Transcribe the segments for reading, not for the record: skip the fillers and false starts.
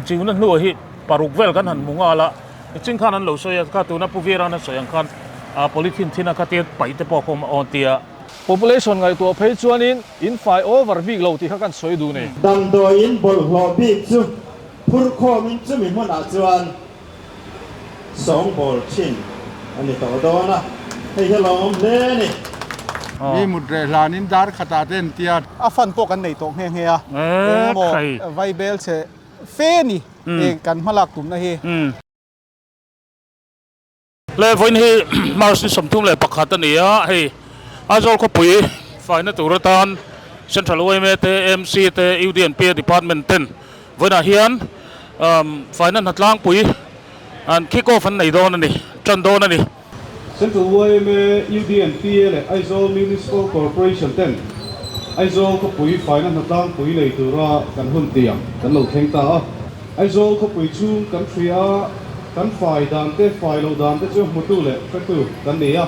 Inchiuna hnuah hi paruk vel kan han hmu nghal a, nichin khan an lo sawi a, kha tuna Pu Vira'n a sawi ang khan polythene thina kha tia paih te pawh a khawm a awn tia. Population ngaihtuah phei chuanin in fai over bik lo tih kha kan sawi duh nei. Damdawiin bawlhhlawh bik chu phur khawmin chumi hmunah chuan Sawngbawl thin a ni tawh dawn a, hei hi a lawmawm hle a ni. Mi mut reh hlanin dar khatah te an tia. A fan pawh kan nei tawh nghe nghe a, eng emaw vaibel chhe fe ni kan hmalak tumna hi. Le vawiin hi March ni 31 a ni a, hei Aizawl khawpui faina tur atan Central yma te, AMC te, UDNP department ten vawiinah hian faina hna tlangpui an kick off an nei dawn a ni, tan dawn a ni. Central yma, UDNPA leh Aizawl Municipal Corporation ten Aizawl khawpui faina hna tlangpui nei tura kan hun tiang kan lo thleng ta a. Aizawl khawpui chhung kan hria a, kan fai dan te, fai loh dan te chu hmutu leh hretu kan ni a.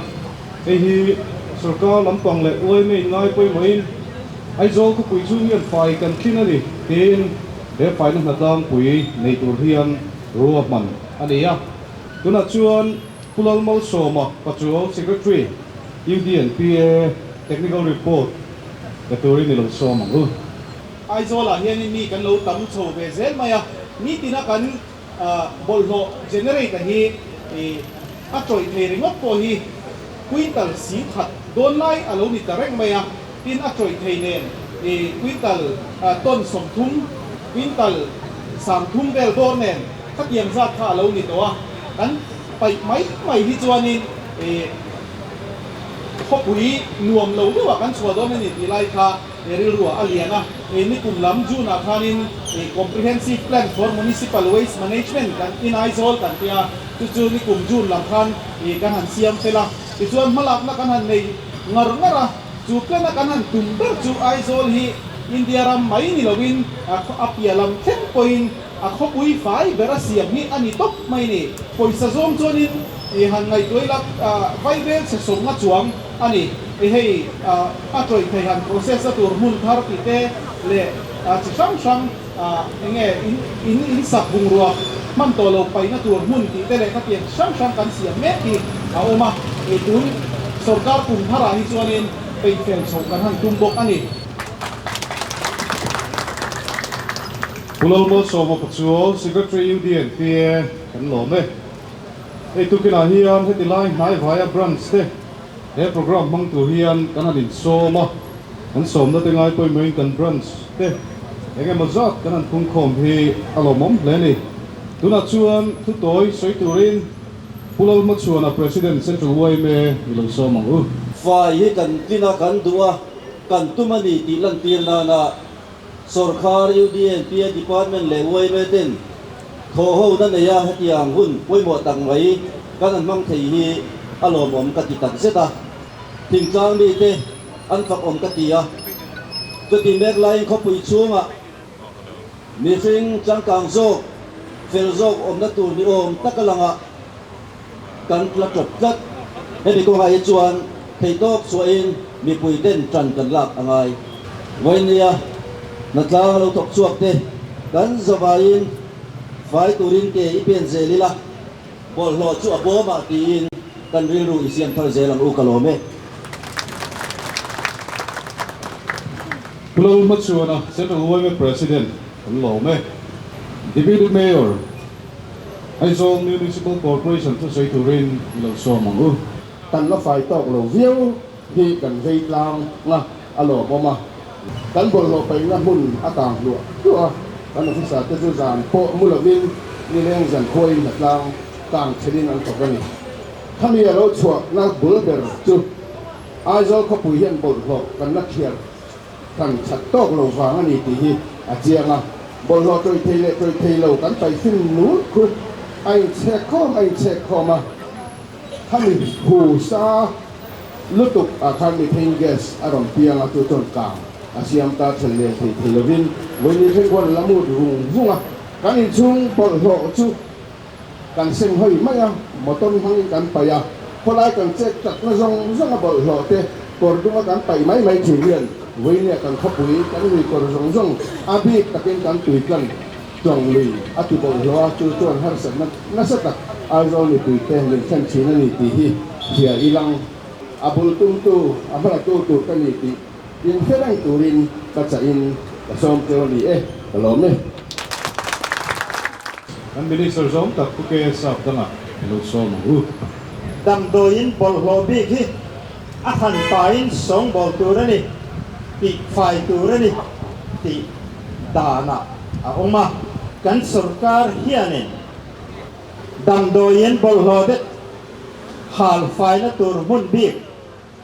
Hei hi sorkar lampang leh yma in ngai pawimawhin Aizawl khawpui chhung hian fai kan thlin a ni tiin he faina hnatlangpui nei tur hian ruahman a ni a. Tunah chuan Pu Lalmalsawma Pachuau Secretary, UDNPA Technical Report pe turin i lo sawm ang u. Aizawlah hianin mi kan lo tam chho ve zel mai a, nitina kan bawlhhlawh generator hi a tawih thei ringawt pawh hi quintal si khat dawn lai a lo ni ta reng mai a, tin a tawih thei nen quintal ton 30, quintal 30 vel bawr nen khatiang zat kha a lo ni tawh a, kan paih mai mai hi chuanin khawpui nuam lo deuhah kan chhuah dawn a ni tih lai kha. He rilruah a lian a, he nikum lam June ah khanin he Comprehensive Plan for Municipal Waste Management kan in Aizawl kan ti a, chu chu nikum June lam khan he kan han siam fel a, tichuan hmalakna kan han nei ngar ngar a, chu plan a kan han tum ber chu Aizawl hi India ram mai ni loin a piah lam thleng pawhin a khawpui fai ber a siam hi a ni tawp mai ni. Pawisa zawng chuanin han ngaihtuah ila vaibel chhe sawmnga chuang a ni. Hei a tawih thei han process na tur hmun thar tih te leh chi hrang hrang enge in in sak bungrua hman tawh lo paihna tur hmun tih te leh khatiang chi hrang hrang kan siam mek hi a awm a. Hei tun sorkar kum tharah hi chuanin peihfel chhoh kan han tum bawk a ni. Pu Lalmalsawma Pachuau, Secretary UDNPA kan lawm e. Hei tukinah hian heti lai hnaivaia branch te he program hmang tur hian kan han insawm a, kan sawmna te ngai pawimawhin kan branch te eng emaw zat kan han phungkhawm hi a lawmawm hle a ni. Tunah chuan thutawi sawi turin Pu Lalhmachhuana President Central yma i lo sawm ang u. Fai hi kan tlin a, kan duh a, kan tum a ni tih lantir nana Sawrkhar, UDNPA Department leh yma ten thawhhona neia hetiang hun pawimawh tak mai kan han hmang thei hi a lawmawm ka ti tak zet a, thingtlang mite an fakawm ka ti a. Chuti mek laiin khawpui chhungah mihring changkang zawk, fel zawk awmna tur ni awm taka langah kan la tawp tlat. Hemi kawngah hi chuan theihtawk chhuahin mipui ten tan kan lak a ngai. Vawinia hnatlang a lo thawk chhuak te kan zavaiin fai turin ke i pen zel ila, bawlhhlawh chu a bawmah tiin kan rilru i siam thar zel ang u ka lawm e. Pu Lalhmachhuana, Central yma President kan lawm e. Deputy Mayor. Aizawl Municipal Corporation chu sawi turin i lo sawm ang u. Kan la fai tawk lo viau hi kan vei tlang a, a lawmawm a. Kan bawlhhlawh paihna hmun a kang hluah hluah a, kan officer te chu zan pawh mu lovin nileng zan khuain hnatlang kang thelin an thawk a ni. Khami a lo chhuahna bul ber chu Aizawl khawpui hian bawlhhlawh kan la thiar Kan that tawk lo vang a ni tih hi a chiang a, bawlhhlawh tawih thei leh tawih thei lo kan paihfin nul khu a inchhek khawm a inchhek khawm a, khami hu sa lutuk ah khan methane gas a rawn piang a, chu chuan kang a siam ta thel leh thei thei lovin vawini thleng khuan la mut vung vung a, kan inchhung bawlhhlawh chu kan seng hawi mai a, motor hmangin kan paih a, khawlai kan chet takna zawng zawng a bawlhhlawh te kawr dunga kan paih mai mai thin hian vawinia kan khawpui kan lui kawr zawng zawng a bik takin kan tui tlan Tlawng lui a ti bawlhhlawh a, chu chuan harsatna nasa tak Aizawl mipuite min thlen thin a ni tih hi hria ilang. A bul tumtu, a hmalatu tur ka ni tih inhre reng turin ka chahin ka sawm teu a ni e, ka lawm e. Kan Minister zawng tak Pu KS Sapdanga i lo sawm ang u. Damdawiin bawlhhlawh bik hi a hran pahin sawngbawl tur a ni, tih fai tur a ni tih danah a awm a. Kan sorkar hianin damdawiin bawlhhlawh det hal faina tur hmun bik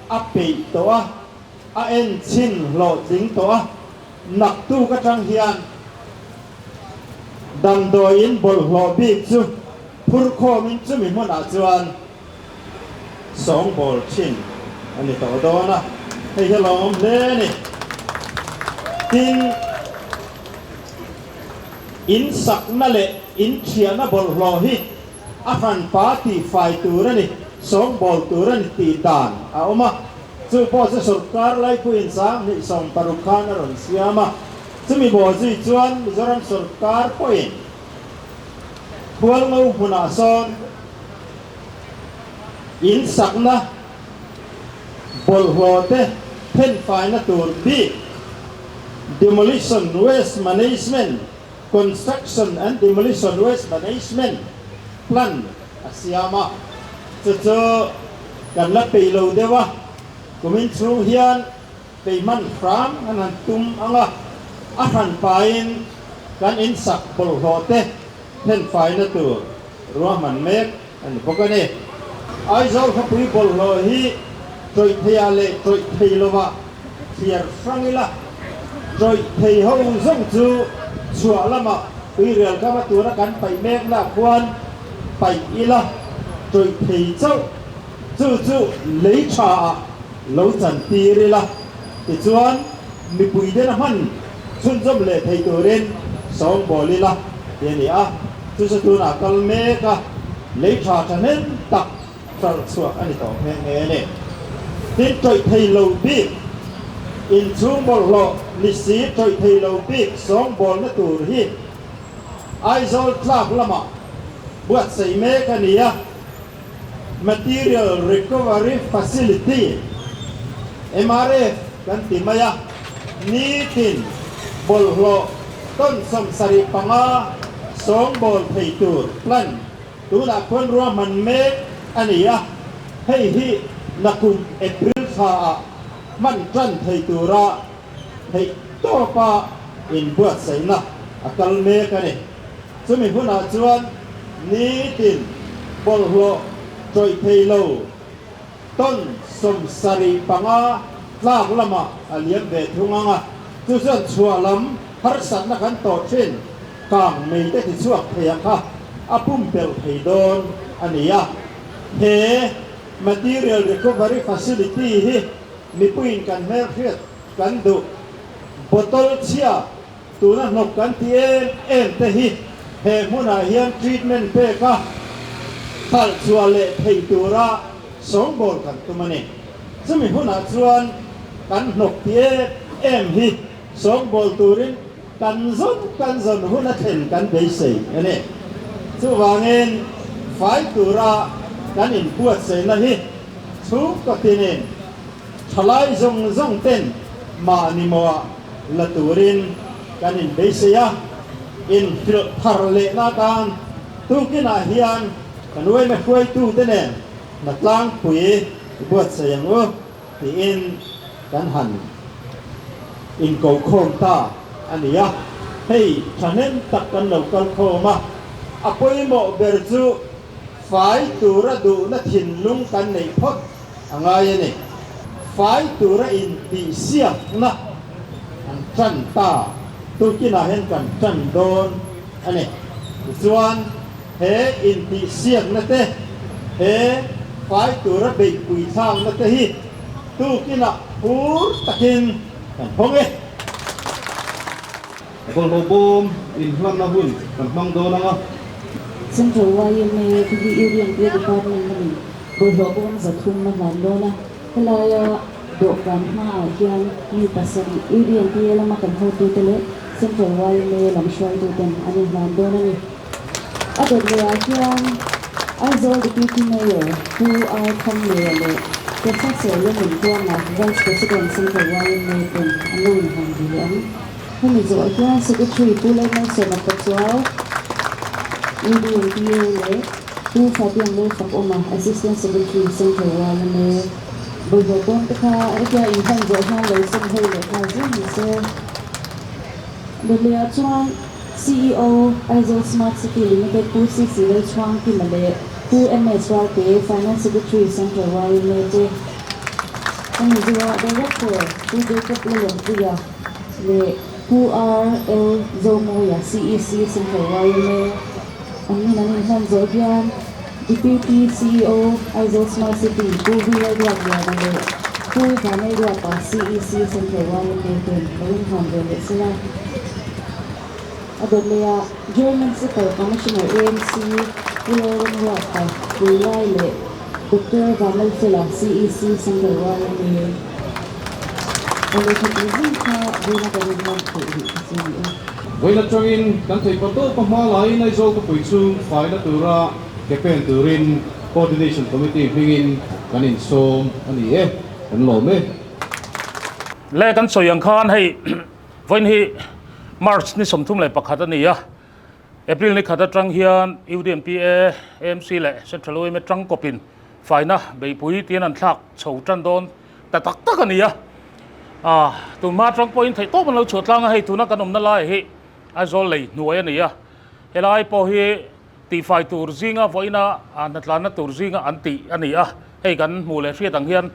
a peih tawh a, a en chhin hlawhtling tawh a, naktuk atang hian damdawiin bawlhhlawh bik chu phurkhawmin chumi hmunah chuan Sawngbawl thin a ni tawh dawn a, hei hi a lawmawm hle a ni. Tin, in sakna leh in thiahna bawlhhlawh hi a hranpa tih fai tur a ni, sawngbawl tur a ni tih dan a awm a. Chu pawh chu sawrkar laipuiin 2016 khan a rawn siam a, chumi maw zui chuan Mizoram sawrkar pawhin Khualngo hmunah sawn In sakna bawlhhlawh te thenfaina tur bik Demolition Waste Management, Construction and Demolition Waste Management Plan a siam a, chu chu kan la peih lo deuh a, kumin chhung hian Kei hman hram an han tum ang a, a hran pahin kan insak bawlhhlawh te thenfaina tur ruahman mek a ni bawk a ni. Aizawl khawpui bawlhhlawh hi tawih theiah leh tawih thei lovah thliar hrang ila, tawih thei ho zawng chu chhuah lamah tuirial kama tura kan paih mekna khuan paih ila, tawih thei chauh chu chu lei thaah Lo chan tir ila, tichuan mipui den a hman chhunzawm leh thei turin sawngbawl ila ti a ni a. Chu chu tunah kal mek a, lei tha thahnem tak hralh chhuak a ni tawh nghe nghe a ni. Tin, tawih thei lo bik, inchhung bawlhhlawh ni si tawih thei lo bik sawngbawlna tur hi Aizawl tlak lamah buatsaih mek a ni a. Material Recovery Facility, MRF, kan ti mai a, nitin bawlhhlawh tawn 75 sawngbawl thei tur plan tunah khuan ruahman mek a ni a, hei hi nakum April thlaah hman tan thei tura theih tawpa inbuatsaihna a kal mek a ni. Chumi hunah chuan nitin bawlhhlawh tawih thei lo tawn 75 tlak lamah a liam ve thung ang a, chu chuan chhuah lam harsatna kan tawh thin kang mei te tichhuak thei ang kha a pumpelh thei dawn a ni a. He Material Recovery Facility hi mipuiin kan hmelhriat kan duh bottle chhia Tuna hnawk kan ti em em te hi he hmunah hian treatment pek a, khalh chhuah leh thei tura sawngbawl kan tum a ni. Chumi hunah chuan kan hnawk ti em em hi sawngbawl turin kan zawn kan zawn hun a thlen kan beisei a ni. Chuvangin fai tura kan inbuatsaihna hi chhungkaw tinin thalai zawng zawng ten mahni mawah la turin kan inbeisei a, inhrilh thar lehna atan tukinah hian kan uaime hruaitute nen hna tlangpui i buatsaih ang u tiin kan han inkokhawm ta a ni a. Hei thahnem tak kan lo kal khawm a, a pawimawh ber chu fai tura duhna thinlung kan neih phawt a ngai a ni. Fai tura intihsiakna an tan ta, tukinah hian kan tan dawn a ni. Tichuan, he intihsiakna te, he fai tura beihpui thlakna te hi tukinah phur takin kan hawng e. Bawlhhlawh bawm inhlanna hun kan hmang dawn ang a. Central yma te hi Union Pay Department lamin bawlhhlawh bawm 300 a hlan dawn a, helaia dawhkan hmaah hian mi pasarih Union PA lama kan hotute leh Central yma lam hruaituten an inhlan dawn a ni. A dawt lehah hian Aizawl Deputy Mayor Pu R Thanglura leh Professor Lalnuntuanga Vice President Central yma ten an lo inhlan ve leh ang. Hemi zawh hian Secretary Pu Lalmalsawma Pachuau, UDNPA leh Pu Fabian Lalfakawma, Assistant Secretary Central yma bawlhhlawh bawm te kha hetia inhlan zawh hian lo sem ho leh nghal zel ni se. Dawtleiah chuan CEO, Aizawl Smart City Limited Pu CC Lalchhuangkima leh Pu MS Ralte, Finance Secretary Central yma te, Hemi zuah Director Pu Jacob Lalawmpuia leh Pu RL Zomawia, CEC Central yma an min an inhlan zawh hian Deputy CEO, Aizawl Smart City Pu V Lalruatliana leh Pu Vanlalruata, CEC Central yma ten lo inhlan ve leh sela. A dawt lehah Joint Municipal Commissioner AMC Pu Lalramruata Puilai leh Doctor Vanlalfela, CEC Central yma a lehkha tih zing kha vawiina kan inhlan theih rih kha chu a ni e. Vawiin atangin kan theih pa tawp a hma laiin Aizawl khawpui chhung faina tura ke pen turin Coordination Committee hmingin kan insawm a ni e, kan lawm e. Le kan sawi ang khan hei vawiin hi March ni 31 a ni a, April ni khat atang hian UDMPA, AMC leh Central yma tangkawpin faina beihpui tiin an thlak chho tan dawn ta tak tak a ni a. Tunhma atang pawhin theih tawp an lo chhuah tlang a, hei tuna kan awmna lai hi Aizawl lei hnuai a ni a, helai pawh hi tihfai tur zinga vawiina hnatlanna tur zinga an tih a ni a, hei kan hmuh leh hriat ang hian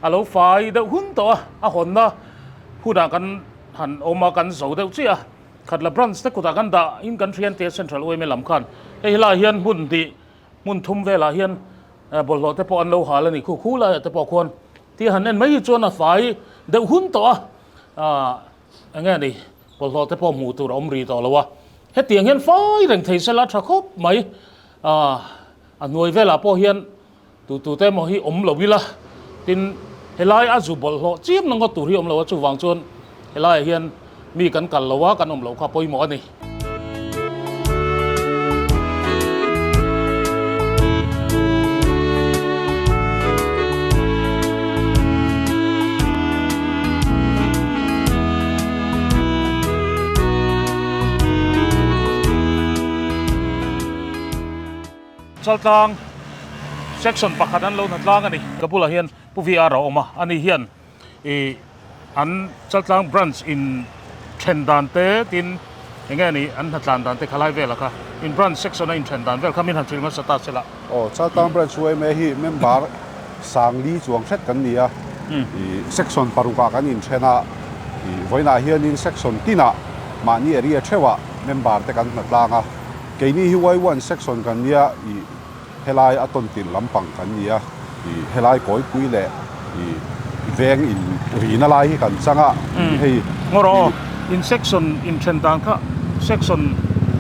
a lo fai deuh hun tawh a, a hawnna hunah kan han awm a, kan zo deuh chiah a, Khatla branch te kutah kan dah in kan hrian te Central yma lam khan hei helaiah hian hmun hnih hmun thum velah hian bawlhhlawh te pawh an lo hal a ni khu khu laiah te pawh khuan ti han en mai hi chuan a fai deuh hun tawh a ah eng nge ni bawlhhlawh te pawh hmuh tur a awm rih tawh lo a hetiang hian fai reng thei sela tha khawp mai ah a hnuai velah pawh hian Tu tu te emaw hi awm lo ila, tin helai a zu bawlhhlawh chiam na ngawt tur hi awm lo a, chuvang chuan helaiah hian mi kan kal lo a, kan awm loh kha pawimawh a ni. Chaltlang section pakhat an lo hna tlang a ni. Ka bulah hian Pu VR a awm a, ani hian ih an Chaltlang branch in then dan te tin eng nge ni an hna tlan dan te kha lai vel a kha in branch section a in then dan vel kha min han hrilh hmasa ta se lah. Aw Chaltlang branch yma hi member sangli chuang hret kan ni a, ih section parukah kan in then a, ih vawiinah hianin section tinah mahni area theuhah member te kan hna tlang a. Keini hi Y1 section kan nia i helai a tawn tirh lampang kan nia i helai kawipui leh i veng in rina lai hi kan chang a i hei Ngaw rawh aw, in section in then dan kha section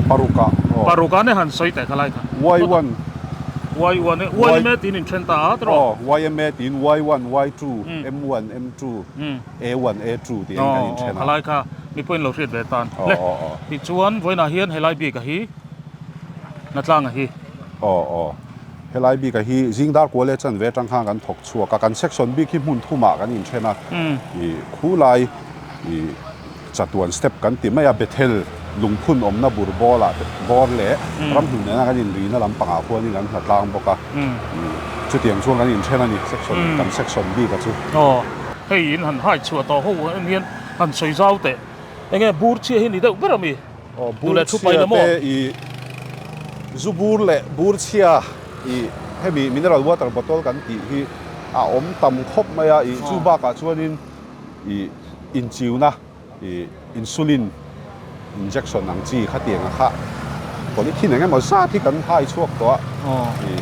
paruk ah aw. Paruk ah ne han sawi teh kha lai kha. Y1. Y1 e, YMA tiin in then ta a tiraw? Aw, YMA tiin Y1, Y2, M1, M2. A1, A2 tih ang kan inthen a. Aw, khalai kha mi pawhin lo hriat ve tan. Le, tichuan vawiinah hian helai bik a hi Hnatlanga hi. Aw, aw. Helai bik a hi Zingdar Kuale chanve atang khan kan thawk chhuak a, kan section bik hi hmun thumah kan inthen a. I khulai i chatuan step kan ti mai a, Bethel lungphun awmna bur bawlah te bawr leh ramhlun nena kan inrina lampangah khuanin kan hnatlang bawk a. Chutiang chuan kan inthen a ni section kan section bik a chu. Aw. Hei in han hai chhuah tawh ho en hian han sawi zau teh. Enge bur chhia hi ni deuh ber ami? Aw bur chhia te i zu bur leh bur chhia i hemi mineral water bottle kan tih hi a awm tam khawp mai a i chu bakah chuanin i inchiuna i insulin injection ang chi khatiang a kha polythene eng emaw zat hi kan hai chhuak tawh a i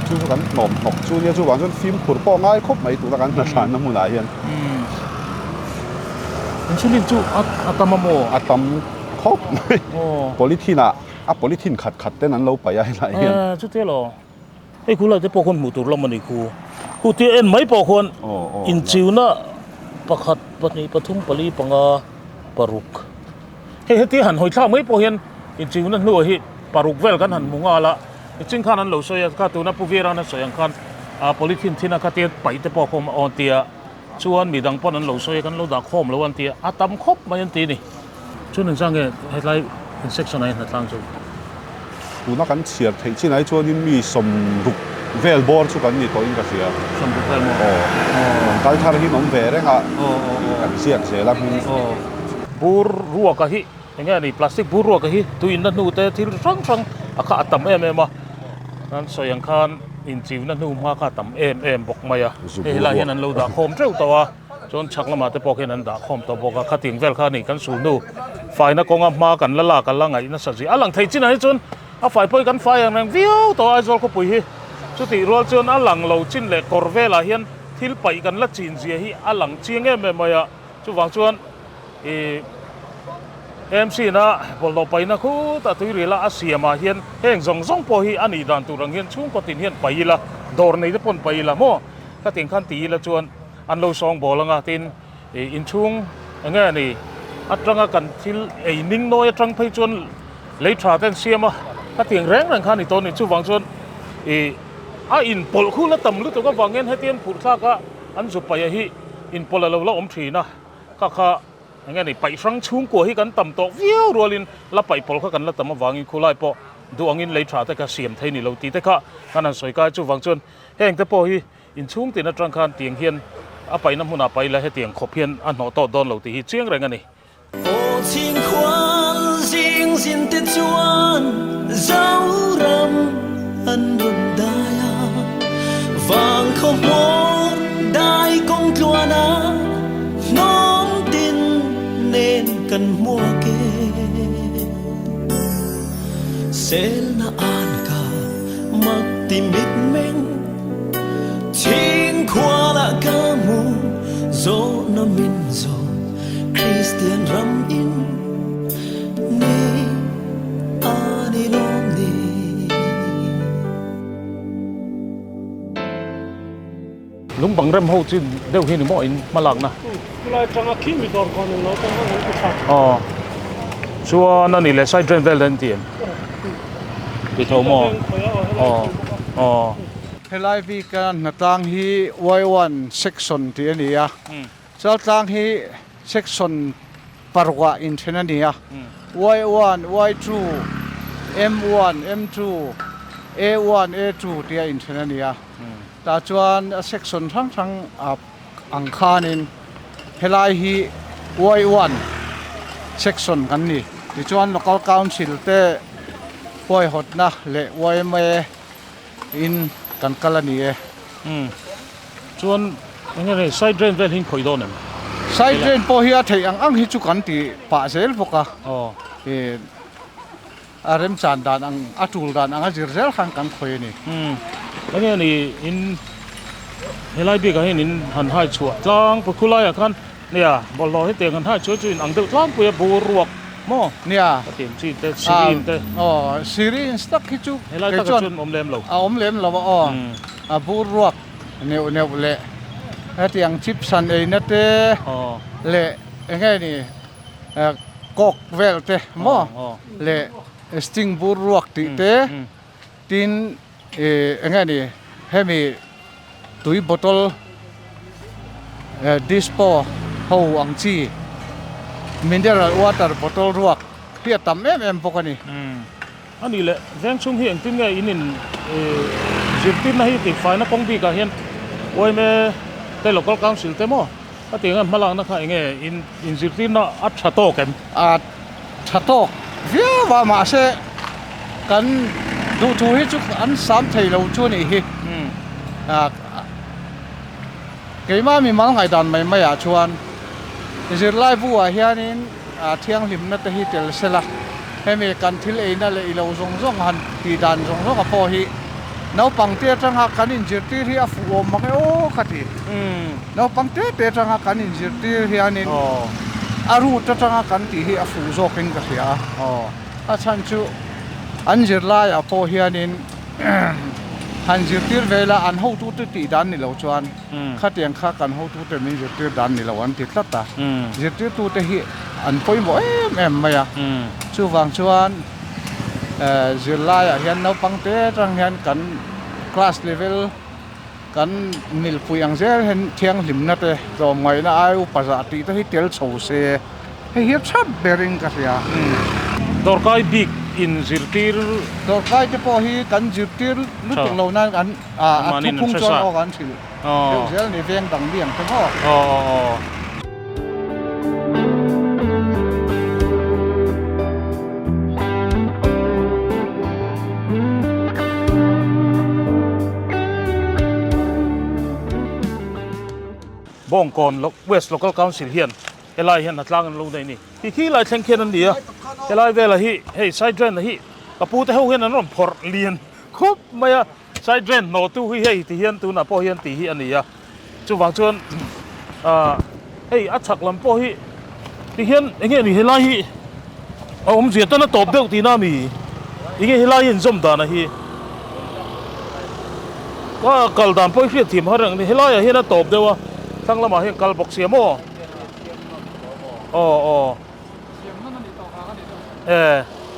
chu chu kan hnawm hnawk chu nia chuvang chuan fimkhur pawh ngai khawp mai tuna kan hnahranna hmunah hian. Insulin chu a tam a maw? A tam khawp mai polythene ah a polythene khat khat ten an lo paih a helai hian. Chutia lo. Hei khulai te pawh khuan hmuh tur lam a ni khu. Khu tia en mai pawh khuan inchiuna pakhat pahnih pathum pali panga paruk. Hei hetia han hawi thlak mai pawh hian inchiuna hnuah hi paruk vel kan han hmu nghal a, niching khan an lo sawi a, kha tuna Pu Viera'n a sawi ang khan ah polythene thina khatia paih te pawh a khawm a awn tia chuan midang pawn an lo sawi a kan lo dah khawm lo an ti a, a tam khawp mai an ti a ni. Chuan engzah nge hetlai in section ah hian hnatlang chu? Tuna kan chhiar theih chin ai chuanin mi sawmruk vel bawr chu kan ni tawhin ka hria. Sawmruk vel maw? Aw. Kal thar hi an awm ve reng a, kan ziak zel a hming. Aw. Bur ruaka hi eng nge a ni plastic bur ruaka hi tui inna hnu te thil hrang hrang a kha a tam em em a, kan sawi ang khan inchiuna hnu hma kha a tam em em bawk mai a, hei helai hian an lo dah khawm teuh tawh a. Chuan chhak lamah te pawh khian an dah khawm tawh bawk a, khatin vel kha a ni kan sul hnu faina kawnga hma kan la lak a la ngaih nasa zia a lang thei chinah hi chuan a fai pawh hi kan fai ang reng viau tawh a Aizawl khawpui hi chutih rual chuan a lang lo chin leh kawr velah hian thil paih kan la chin zia hi a lang chiang em em mai a, chuvang chuan ih AMC na bawlhhlawh paihna khutah tuirila a siamah hian heng zawng zawng pawh hi a nih dan tur ang hian chhungkaw tin hian paih ila dawr nei te paw'n paih ila maw khatin khan ti ila chuan. An lo sawng bawl anga tin ih inchhung eng nge ni atanga kan thil ei ning nawi atang phei chuan lei tha te an siam a khatiang reng reng kha a ni tawh a ni chuvang chuan ih a inpawlh khu la tam lutuk avangin hetiang phurh thlak a an zu paih hi inpawlh a lo la awm thin a kha kha eng nge ni paih hrang chhungkua hi kan tam tawh viau rualin la paih pawl kha kan la tam avangin khulai pawh duh angin lei tha te kha siam thei ni lo tih te kha kan han sawi kai chuvang chuan heng te pawh hi Inchhung tin atang khan tiang hian a paihna hmunah paih la hetiang khawp hian a hnawh tawh dawn lo tih hi chiang reng a ni. Aw chhingkhual zing zin te chuan Zoram an rawn dai a, vang khaw hmawr dai kawng tluan a, hnawm tin nen kan hmuak e. Selna an ka mak ti mitmeng. Chhingkhualah ka hmu zawhna min zawh Kristian ram in ni a ni lawm ni. Lungbang rem ho chi deuh hi ni maw in hmalakna. Khulai atanga khi mi dawr kawn ang lo atanga an ti tha. Aw. Chuan a ni leh side drain vel te an ti em? Ti tho maw? Aw. Aw. Helai bika hnatlang hi Y1 section tih a ni a, Chaltlang hi section parukah inthen a ni a, Y1, Y2, M1, M2, A1, A2 tia inthen a ni a. Tah chuan a section hrang hrang ang khanin helai hi Y1 section kan ni. Tichuan Local Council te huaihawtna leh yma in kan kal a ni e. Umm. Chuan eng nge side drain vel hi in khawih dawn em? Side drain pawh hi a theih ang ang hi chu kan ti pah zel bawk a. Aw. A remchan dan ang, a tul dan ang a zir zel khan kan khawi a ni. Umm, enge ni in helai bikah hian in han hai chhuah tlangpui khulaiah khan nia bawlhhlawh hetiang han hai chhuah chu in ang deuh tlangpui a bur ruak maw? Nia. Ka tiang chi te, syringe te. Aw, syringe tak hi chu helai takah chuan awm lem lo. A awm lem lo a aw. A bur ruak neuh neuh leh hetiang chips han eina te leh enge ni Coke vel te maw leh sting bur ruak tih te tin ih eng nge ni hemi tui bottle dispo ho ang chi mineral water bottle ruak hi a tam em em bawk a ni. A nih leh veng chhung hi engtin nge in in zirtirna hi tihfaina kawng bikah hian yma te local council te maw a tih ang hmalakna kha enge in in zirtirna a tha tawk em? A tha tawk viau a mahse kan duhthu hi chu an sam thei lo chu a nih hi. Keimah mimal ngaihdan mai maiah chuan zirlaibu ah hianin thianghlimna te hi tel sela, hemi kan thil eina leh ilo zawng zawng han tih dan zawng zawng a pawh hi naupang te atanga kan inzirtir hi a fuh awm mang e aw ka ti. Naupang te te atanga kan inzirtir hianin a root atanga kan tih hi a fuh zawkin ka hria a, a chhan chu an zirlaiah pawh hianin han zirtir ve ila an hotute tih dan ni lo chuan khatiang kha kan hotute min zirtir dan ni lo an ti tlat a, zirtirtute hi an pawimawh em em mai a. Chuvang chuan zirlaiah hian naupang te atang hian kan class level kan milpui ang zel hian thianghlimna te tlawmngaihna ai upa zah tih te hi tel chho se hei hi a tha berin ka hria. Dawrkai bik in zirtir. Dawrkai te pawh hi kan zirtir lutuk lo nan an a thuphung chuan aw kan hrilh deuh zel a ni veng dang mi ang te maw. Bawngkawn West Local Council hian helai hian hnatlang an lo nei a ni. Khi khi lai thleng khian an ni a, helai velah hi hei side drain hi ka pu te ho hian an rawn phawrh lian khawp mai a, side drain hnawh tu hi hei ti hian tunah pawh hian tih hi a ni a, chuvang chuan ah hei a chhak lam pawh hi ti hian eng nge ni helai hi a awmzia tan a tawp deuh tihna a mi eng nge helai hi inzawm dan a hi ka kal dan pawh hi hriat thiam har ang helai ah hian a tawp deuh a thlang lamah hian kal bawk sia maw aw aw e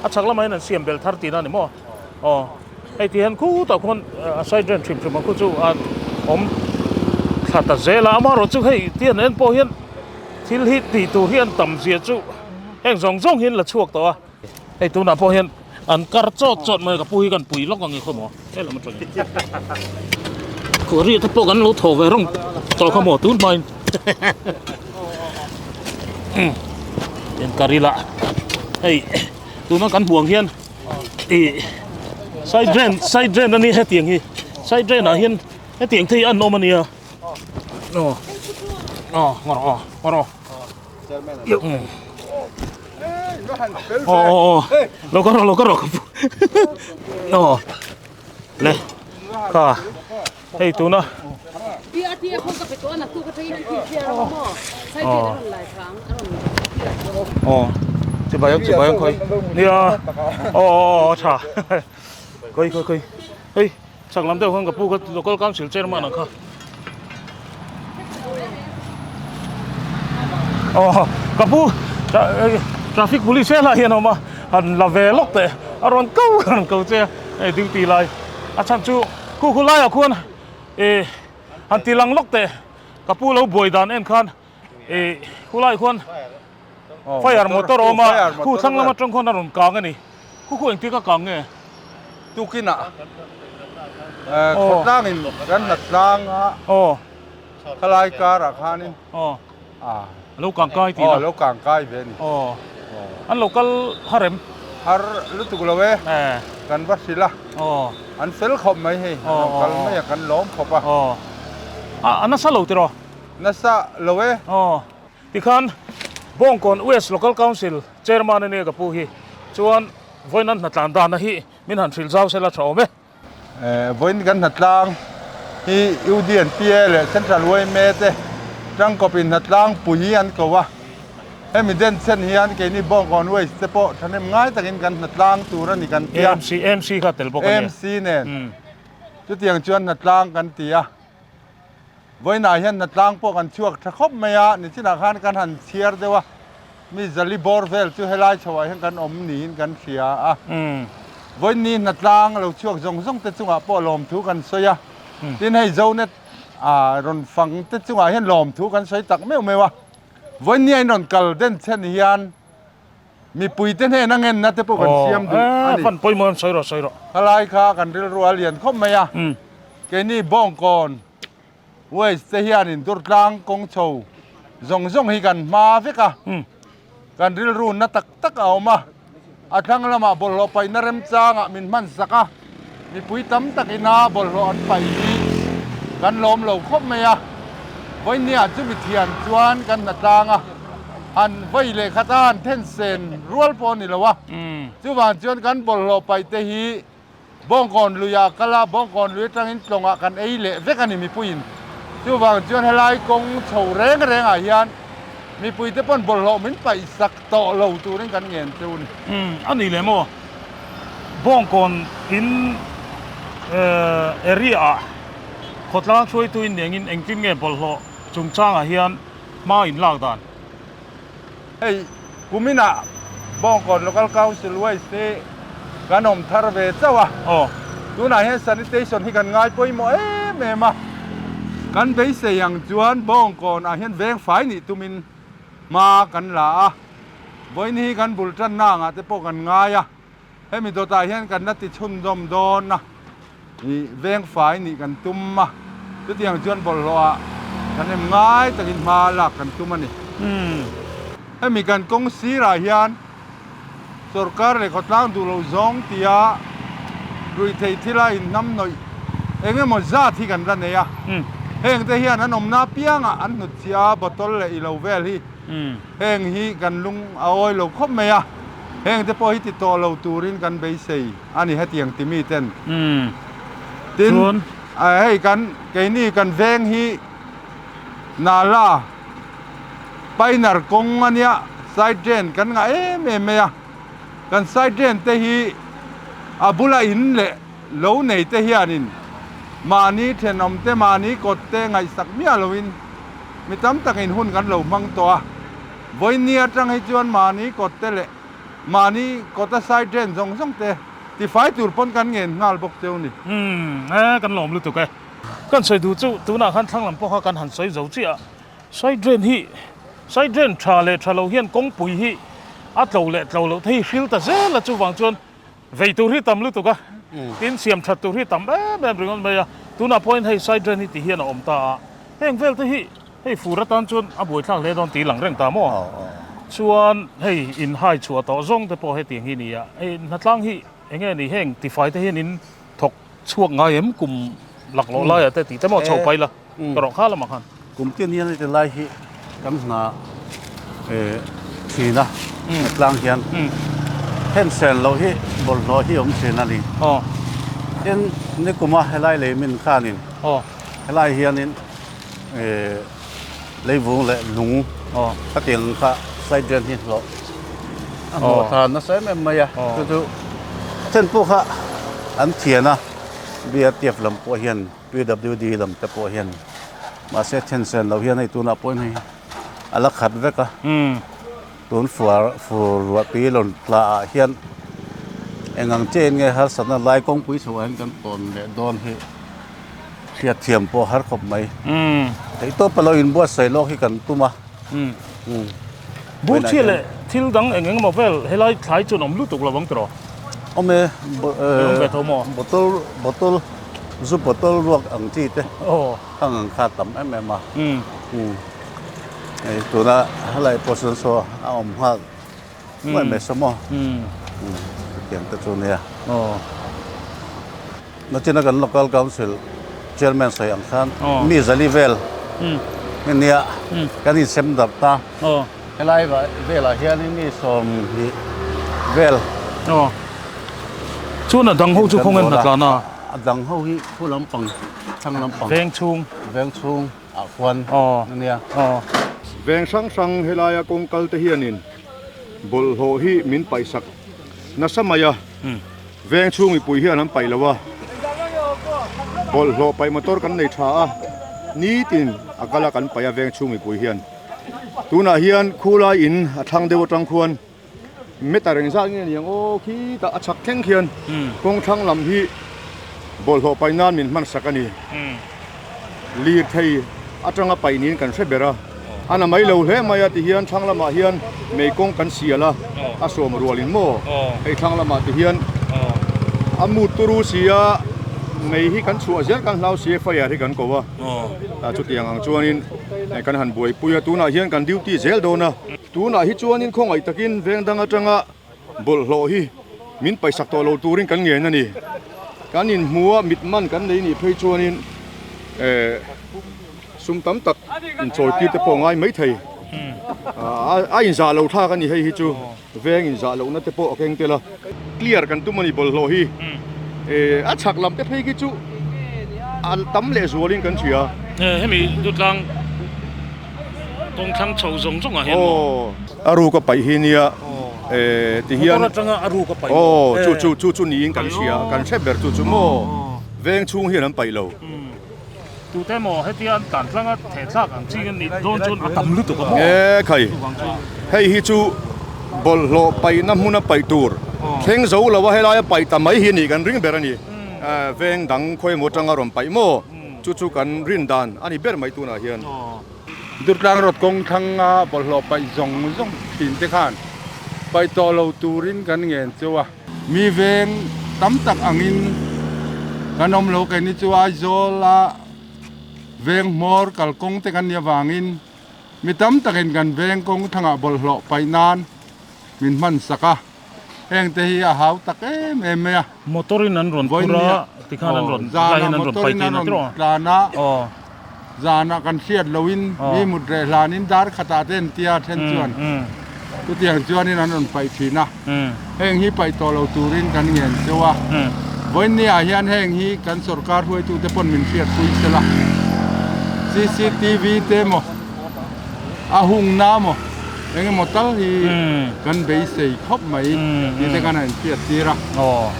a chhak lamah hian an siam bel thar tihna a ni maw aw. Hei ti hian khutah khuan a side rem hrim hrim ang khu chu a awm thla ta zel a, amaherawhchu hei ti an en pawh hian thil hi tih tur hi an tam zia chu heng zawng zawng hi an la chhuak tawh a, hei tunah pawh hian an kar chawt chawt mai a ka pu hi kan pui lawk ang e khawmaw helam atangin khuariah te pawh kan lo thaw ve rawng tawh kha maw tun hmain in kar ila hei tuna kan hmuh ang hian. Ih side drain side drain a nia hetiang hi side drain ah hian hetiang te hi an awm a nia aw aw ngaw rawh aw ngaw rawh aw aw aw lo ka rawh lo ka rawh ka pu aw le kha hei tuna aw chibai ang chibai ang khawi nia aw aw aw tha khawi khawi khawi hei chak lam deuh khan ka pu kha local council chairman ang kha aw ka pu traffic police helai hian a awm a han la ve lawk teh a rawn ko a rawn ko che a hei duty lai a chhan chu. Khu khu laiah khuan ih han ti lang lawk teh ka pu lo buai dan en khan ih khu laiah khuan fire motor a awm a khu thlang lam atang khuan a rawn kang a ni khu khu engtin ka kang nge tukinah khawtlang in kan hlat tlang a khalai karah khanin lo kang kai tih lo kang kai ve a ni an lo kal har em har lutuk lo e kan va hrilh a an fel khawp mai hei an lo kal mai a kan lawm khawp a a nasa lo tiraw nasa lo e tikhan Bawngkawn West Local Council Chairman a nia ka pu hi chuan vawiin an hnatlan dana hi min han hrilh zau sela tha awm e. Vawiin kan hnatlang hi UDNPA leh Central yma te tangkawpin hnatlang pui an ko a, hemi den chen hian keini Bawngkawn Waste te pawh thahnem ngai takin kan hnatlang tur a ni kan ti a. AMC AMC kha tel bawk a nia. AMC nen chutiang chuan hnatlang kan ti a, vawiinah hian hnatlang pawh kan chhuak tha khawp mai a, nichinah khan kan han chhiar deuh a. Mi zali bawr vel chu helai chhoah hian kan awm niin kan hria a. Vawiinni hnatlang lo chhuak zawng zawng te chungah pawh lawmthu kan sawi a. Tin hei Zonet rawn fang te chungah hian lawmthu kan sawi tak meuh meuh a. Vawiinni a in rawn kal den chhen hian mipui te hnena ngenna te pawh kan siam duh a ni. Fan pawimawh em sawi rawh sawi rawh. Khalai kha kan rilru a lian khawp mai a. Keini Bawngkawn Waste te hianin Durtlang kawng chho zawng zawng hi kan hma vek a, kan rilru na tak tak a awm a, a thlang lamah bawlhhlawh paihna remchangah min hman sak a, mipui tam tak ina bawlhhlawh an paih hi kan lawm lo khawp mai a, vawinia chu mithian chuan kan hnatlang a, han vawi leh khat a han then sen rual pawh a ni lo a, chuvang chuan kan bawlhhlawh paih te hi Bawngkawn luiah kal a, Bawngkawn lui atangin tlawngah kan ei leh vek a ni mipuiin. Chuvang chuan helai kawng chho reng rengah hian mipuite pawn bawlhhlawh min paihsak tawh lo turin kan ngen cheu a ni. Umm a ni leh maw? Bawngkawn in area ah khawtlang hruaitu in nengin engtin nge bawlhhlawh chungchangah hian hma in lak dan? Hei. Kuminah Bawngkawn Local Council Waste hi kan awm thar ve chauh a. Tunah hian sanitation hi kan ngai pawimawh em em a. Kan beisei ang chuan Bawngkawn ah hian veng fai nih tumin hma kan la a. Vawiin hi kan bul tanna angah te pawh kan ngai a. Hemi dawtah hian kan la ti chhunzawm dawn a, ih veng fai nih kan tum a, chutiang chuan bawlhhlawh ah kan em ngai takin hma lak kan tum a ni. Hemi kan kawng sirah hian sorkar leh khawtlang duh loh zawng tia ruihtheih thila inhnamhnawih eng emaw zat hi kan la nei a, heng te hian an awmna apiangah an hnutchhiah a, bottle leh ilo vel hi heng hi kan lung a awi lo khawp mai a. Heng te pawh hi ti tawh lo turin kan beisei a ni hetiang ti mi ten. Tin, hei kan keini kan veng hi Nala Painar kawng a nia, side drain kan ngah em em mai a. Kan side drain te hi a bula in leh lo nei te hianin mahni thenawm te mahni kawt te ngaihsak miah loin mi tam takin hun kan lo hmang tawh a. Vawiin atang hi chuan mahni kawt te leh mahni kawta side drain zawng zawng te tifai tur pawn kan ngen nghal bawk cheu ni. Umm e, kan lawm lutuk e. Kan sawi duh chu tunah khan thlang lam pawh kha kan han sawi zo chiah a, side drain hi side drain tha leh tha lo hian kawngpui hi a tlo leh tlo loh te hi hril ta zel a, chuvang chuan vei tur hi tam lutuk a, tin siam that tur hi tam em em ringawt mai a, tunah pawhin hei side drain hi ti hian a awm ta a, heng vel te hi Hei fur atan chuan a buaithlak hle dawn tih lang reng ta maw? Chuan hei in hai chhuah tawh zawng te pawh hetiang hi ni a, hei hnatlang hi eng nge ni heng tifai te hian in thawk chhuak ngai em kum laklawh laiah te tih te maw chho pai la ka rawh kha lamah khan. Kum tin hian heti lai hi kan hna thin a, hnatlang hian hen sen loh hi bawlhhlawh hi awm thin a ni. Tin nikuma helai lei min khanin helai hianin Leivung leh lung ka ti ang kha side drain hi hlawh a hnawh thla nasa em em mai a chu chu then pawh kha an thian a BRTF lam pawh hian PWD lam te pawh hian mahse then sen loh hian hei tunah pawh hian hei a la khat vek a tun fuar fur ruah tui rawn tla ah hian eng ang chiahin nge harsatna lai kawngpui chhoah hian kan tawn leh dawn hi. Hriatthiam pawh har khawp mai. Theihtawp a lo inbuatsaih lawk hi kan tum a. Burchhia leh thil dang eng eng emaw vel helai thlai chuan awm lutuk lo ang tiraw? Awm e, bottle bottle zu bottle ruak ang chi te hang ang kha tam em em a. Hei tuna helai pawh sawn saw a awm nghal nuai mai saw maw? Chutiang te chu nia. Nachina kan Local Council Chairman sawi ang khan mi zali vel nia kan insem darh ta. Helai velah hianin mi 20 vel. Chuan a dang ho chu khawnge hna tlan a? A dang ho hi khu lampang, thlang lampang. Veng chhung. Veng chhung ah khuan ania. Veng hrang hrang helaia kawng kal te hianin bawlhhlawh hi min paihsak nasa mai a. Veng chhung mipui hian an paih lo a, bawlhhlawh paih motor kan nei tha a, nitin a kal a kan paih a veng chhung mipui hian. Tunah hian khulai in a thlang deuh atang khuan meter engzat nge ni ang aw khitah a chhak thleng khian kawng thlang lam hi bawlhhlawh paih nan min hman sak a ni. Lirthei atanga paih niin kan hre ber a, a na mai lo hle mai a tihian thlang lamah hian mei kawng kan sial a, a sawm rualin maw hei thlang lamah tihian a mut turu si a, mei hi kan chhuah zel kan hlau si a fire hi kan ko a, chutiang ang chuanin kan han buaipui a, tunah hian kan duty zel dawn a, tunah hi chuanin khawngaih takin veng dang atanga. Bawlhhlawh hi min paisak tawh lo turin kan ngen a ni. Kan inhmu a, mit man kan nei nih phei chuanin eh sum tam tak inchawitir te pawh a ngai maithei. A inzah lo thlak a ni hei hi chu veng inzah lohna te pawh a keng tel a. Clear kan tum a ni bawlhhlawh hi. Eh a chhak lam te phei khi chu a tam leh zualin kan hria. Hemi Dutlang kawng thlang chho zawng zawngah hian maw? Aw, a ruk a paih hi nia eh ti hian Motor atanga a ruk a paih maw? Aw, chu chu chu chu niin kan hria, kan hre ber chu chu maw? Veng chhung hian an paih lo. Tute maw hetia an tlan tlanga thehthlak ang chi an nih dawn chuan a tam lutuk a maw? E khai, hei hi chu bawlhhlawh paihna hmuna paih tur thleng zo lo a helaia paih ta mai hi a nih kan ring ber a ni. Veng dang khawi emaw atanga rawn paih maw chu chu kan rin dan a ni ber mai tunah hian. Durtlang rawt kawng thlanga bawlhhlawh paih zawng zawng thin te khan paih tawh lo turin kan ngen cheu a. Mi veng tam tak angin kan awm lo keini chu Aizawl a veng hmawr kalkawng te kan nih avangin mi tam takin kan veng kawng thlangah bawlhhlawh paih nan min hman sak a, heng te hi a hau tak em em mai a. Motor in an rawn phur a, tikhan an rawn lai hian an rawn paih thin a tiraw? Tlan a, zanah kan hriat loin mi mut reh hlanin dar khatah te an tia then chuan chutiang chuanin an rawn paih thin a, heng hi paih tawh lo turin kan ngen cheu a, vawiinni ah hian heng hi kan sawrkar hruaitute pawn min hriatpui sela, cctv te maw a hungna maw eng emaw tal hi kan beisei khawp mai tih te khan a inhriat tir a,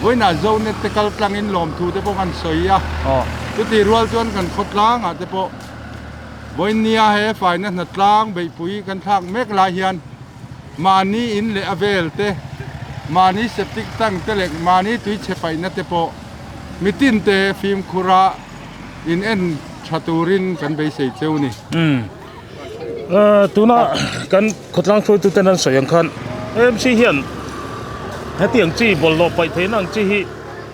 vawiinah Zonet te kal tlangin lawmthu te pawh kan sawi a, chutih rual chuan kan khawtlangah te pawh vawiinnia he faina hnatlang beihpui kan thlak mek lai hian mahni in leh a vel te, mahni septic tank te leh mahni tuichhe paihna te pawh mitin te fimkhura in en tha turin kan beisei cheu ni. Tuna kan khawtlang hruaitu ten an sawi ang khan AMC hian hetiang chi bawlhhlawh paih theihna ang chi hi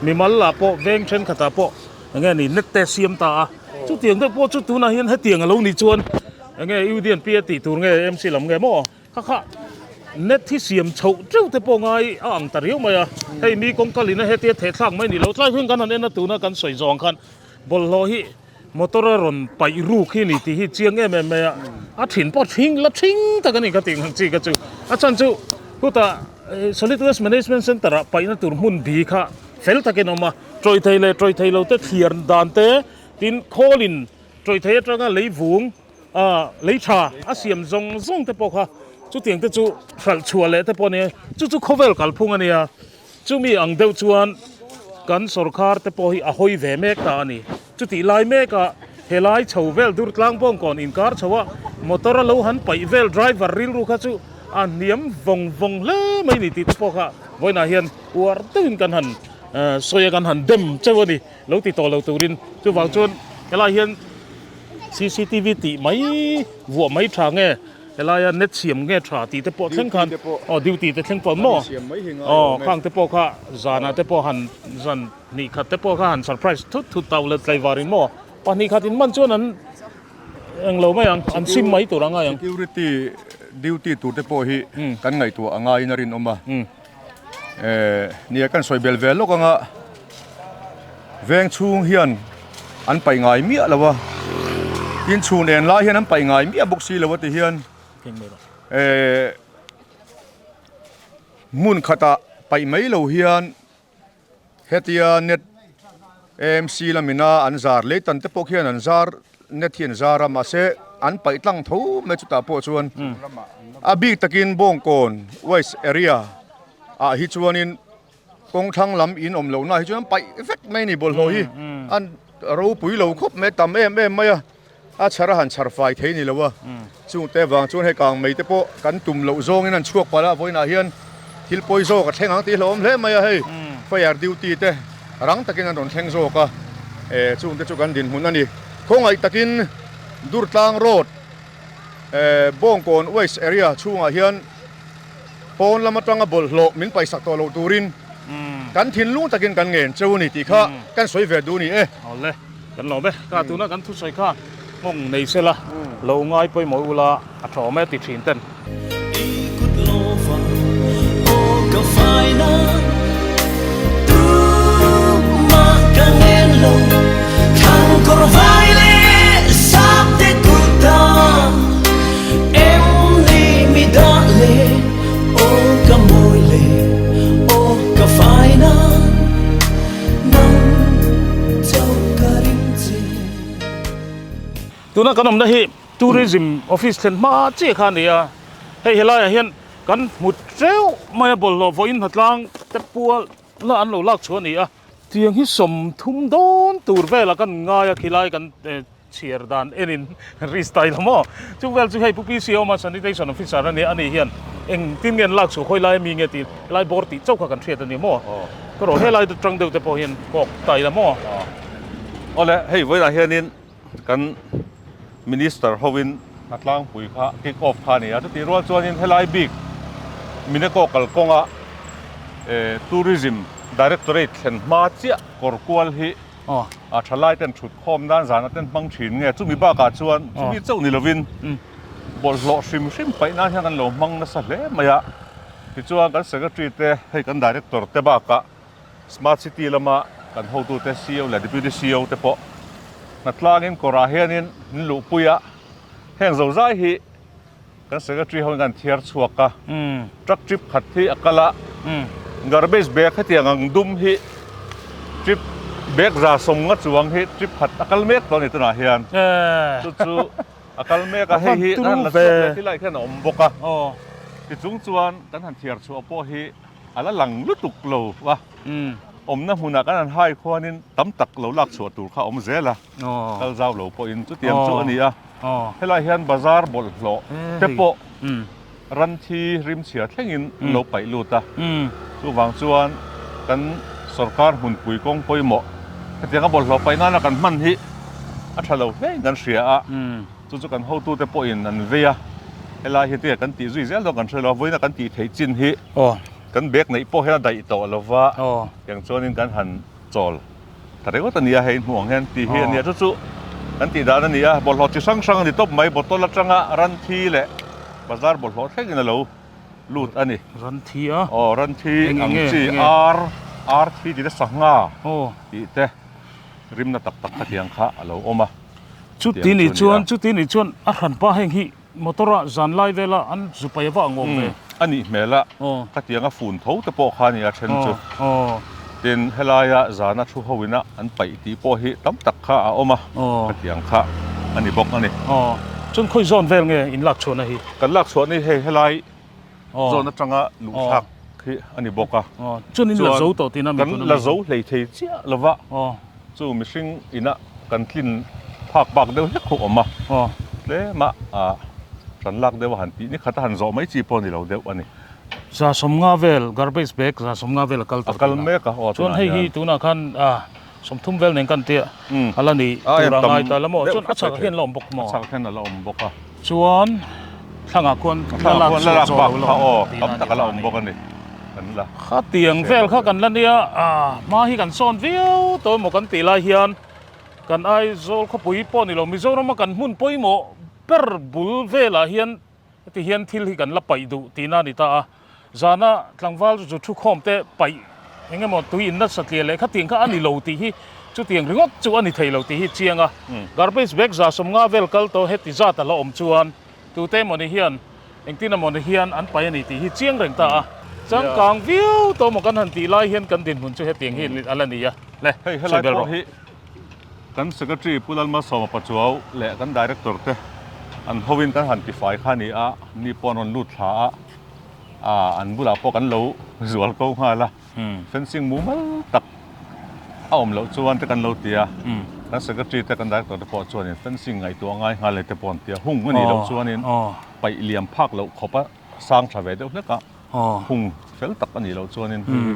mimal lah pawh veng thenkhatah pawh eng nge ni net te siam ta a chutiang deuh pawh chu tunah hian hetiang a lo nih chuan eng nge UDNP a tih tur nge AMC lam nge maw kha kha net hi siam chhoh teuh te pawh ngai a ang ta riau mai a hei mi kawng kalin a hetia thehthlak mai ni lo tlai hian kan han en a tuna kan sawi zawng khan bawlhhlawh hi Motor a rawn paih ruk hi ni tih hi chiang em em mai a, a thin pawh thing la thing tak a ni ka tih ang chi kha chu. A chhan chu hutah Solid Waste Management Centre ah paihna tur hmun bi kha fel takin a awm a, tawih thei leh tawih thei lo te thliar dan te tin khawlin tawih thei atanga lei vung ah lei tha a siam zawng zawng te pawh kha chutiang te chu hralh chhuah leh te pawh a nia, chu chu khawvel kalphung a nia. Chumi ang deuh chuan kan sawrkar te pawh hi a hawi ve mek ta a ni. Chutih lai mekah helai chho vel Durtlang Bawngkawn inkar chho a motor a lo han paih vel driver rilru kha chu a hniam vawng vawng hle mai ni tih te pawh kha vawiinah hian uar deuhin kan han sawi a kan han dem cheu a ni lo ti tawh lo turin. Chuvang chuan helai hian cctv tih mai vuah mai tha nge Helaia net siam nge tha tih te pawh thleng khan aw duty te thleng pawh maw aw khang te pawh kha zanah te pawh han zan hnih khat te pawh kha han surprise thut thut tau let tlaivar in maw pahnih khat in man chuan an englo mai ang an sim mai tur a ngai ang. Security duty tur te pawh hi kan ngaihtuah a ngaiin a rinawm a nia kan sawi bel ve lawk anga Veng chhung hian an paih ngai miah lo a, tin chhun en lai hian an paih ngai miah bawk si lo a ti hian eh hmun khatah paih mai lo hian hetia net AMC lamina an zar leitan te pawh khian an zar net hi an zar a mahse an paih tlang tho mai chutah pawh chuan a bik takin Bawngkawn waste area ah hi chuanin. Kawng thlang lam in awm lohna hi chuan an paih vek mai a ni bawlhhlawh hi an ropui lo khawp mai tam em em mai a a chhar a han chhar fai thei ni lo a chung te vang chuan hei kang mei te pawh kan tum loh zawngin an chhuak palh a vawiinah hian thil pawi zawk a thleng ang tih hlauhawm hle mai a hei fire duty te rang takin an rawn thleng zawk a eh chung te chu kan dinhmun a ni khawngaih takin Durtlang road eh Bawngkawn waste area chhungah hian. Pawn lam atanga bawlhhlawh min paihsak tawh loh turin kan thinlung takin kan ngen cheu a ni tih kha kan sawi ve duh a ni e. Awle, kan lawm e. Ka tuna kan thusawi kha nghawng nei sela, lo ngai pawimawh ula a tha awm e ti thin ten. I kut lova aw ka faina tumah ka ngen lo thlang kawr vai leh sap te kut a. Em ni mi dah le aw ka mawi le aw ka fai na nang chauh ka ring che. Tuna kan awmna hi Tourism Office thlen hma chiah kha a ni a, hei helaiah hian kan hmu teuh mai a bawlhhlawh vawiin hnatlang te pual la an lo lak chhuah a ni a, tiang hi 30 dawn tur velah kan ngai a khilai kan. Chhiar dan enin ri style a maw? Chu vel chu hei Pu PC a awm a, Sanitation Officer a nia, ani hian Engtin nge an lak chhuah khawi lai ami nge tih lai bawr tih chauh kha kan hriat a ni maw? Ka rawh helai atang deuh te pawh hian kawk ta ila maw? Awle, hei vawiinah hianin kan Minister hovin hna tlangpui kha kick off kha a ni a, chutih rual chuanin helai bik Mineko kalkawnga Tourism Directorate thlen hma chiah kawr kual hi a thalai ten thut khawm nan zana ten hmang thin nge chumi bakah chuan chumi chauh ni lovin bawlhhlawh hrim hrim paih nan hian kan lo hmang nasa hle mai a, tichuan kan Secretary te hei kan Director te bakah Smart City lama kan hotute CEO leh Deputy CEO te pawh hnatlangin kawrah hianin an luhpui a, heng zozai hi kan Secretary ho in kan thiar chhuak a, truck trip khat hi a kal a, garbage bag hetiang ang dum hi trip bag 150 chuang hi trip khat a kal mek tawh a ni tunah hian, chu chu a kal mek a, hei hi kan han la chhuak leh tilai khian a awm bawk a, tichung chuan kan han thiar chhuah pawh hi A la lang lutuk lo a, awmna hmunah kan han hai khuanin tam tak lo lak chhuah tur kha a awm zel a, kal zau lo pawhin chutiang chu a ni a. Helai hian bazar bawlhhlawh te pawh ranthi rimchhia thlengin an lo paih lut a, chuvang chuan kan sorkar hmunpui kawng pawimawh hetianga bawlhhlawh paih nana kan hman hi a tha lo hlein kan hria a. Chu chu kan hotute pawhin an vei a, helai hi tia kan tih zui zel dawn kan hre lo a, vawiina kan tih theih chin hi kan bag neih pawh hian a daih tawh lo va, tiang chuanin kan han chawl ta ringawt a ni a, hei hmuh ang hian tih hi a ni a, chu chu kan tih dan a ni a, bawlhhlawh chi hrang hrang a ni tawp mai, bottle atanga ran thi leh bazar bawlhhlawh thlengin a lo lut a ni. Ran thi a? Aw, ran thi ang chi ar, ar thi tih te sangha tih te rimna tak tak kha tiang kha a lo awm a. Chuti ni chuan, chuti ni chuan a hranpa heng hi motor ah zan lai vela an zu pai ava ang awm ve. A nih hmel a, ka tiang a fun tho te pawh kha a ni a then chu. Tin, helaia zana thu ho ina an paih tih pawh hi tam tak kha a awm a, ka tiang kha a ni bawk a ni. Chuan khawi zawn vel nge in lak chhuahna hi? Kan lak chhuahna hi hei helai zawn atanga luh thlak hi a ni bawk a. Chuan in la zo tawh tihna mi tuna mi? Kan la zo hlei thei chiah lova. Chu mihring ina kan tlin phak bak deuh hlek khu awm a, tlema ran lak deuh a han tih ni khat a han zawh mai chi pawh a ni lo deuh a ni. 150 vel garbage bag 150 vel a kal tawh tihna. A kal mek a, aw tunah hian. Chuan hei hi tunah khan 30 vel nen kan tia a la ni tur a ngai ta la maw, chuan a chhakah hian a la awm bawk maw? A chhakah hian a la awm bawk a. Chuan thlangah khuan la lak chhuah zawh lo la awm tihna a ni ta a ni. Bawk a ni. Kan la. Khatiang vel kha kan la nia, hma hi kan sawn viau tawh emaw kan tih lai hian kan Aizawl khawpui pawh ni lo Mizorama kan hmun pawimawh ber bul velah hian heti hian thil hi kan la paih duh tihna a ni ta a. Zana tlangval zu thu khawm te paih eng emaw tui in nasa tliah leh khatiang kha a ni lo tih hi chutiang ringawt chu a ni thei lo tih hi chiang a. Garbage bag 150 vel kal tawh heti zat a la awm chuan tute emawni hian engtin emawni hian an paih a ni tih hi chiang reng ta a. Changkang viau tawh emaw kan han tih lai hian kan dinhmun chu hetiang hi a la ni a. Le, Hei helai pawh hi Kan Secretary Pu Lalmalsawma Pachuau leh kan Director te an hovin kan han tifai kha a ni a, ni pawh an rawn lut thla a, ah an bulah pawh kan lo zual ko nghal a, fencing mumal tak a awm loh chuan te kan lo ti a, kan Secretary te kan Director te pawh chuanin fencing ngaihtuah ngai nghal e te pawh an ti a, hung a nih loh chuanin paih liam phak loh khawp a sang tha ve deuh hlek a. Hung fel tak a nih loh chuanin hei hi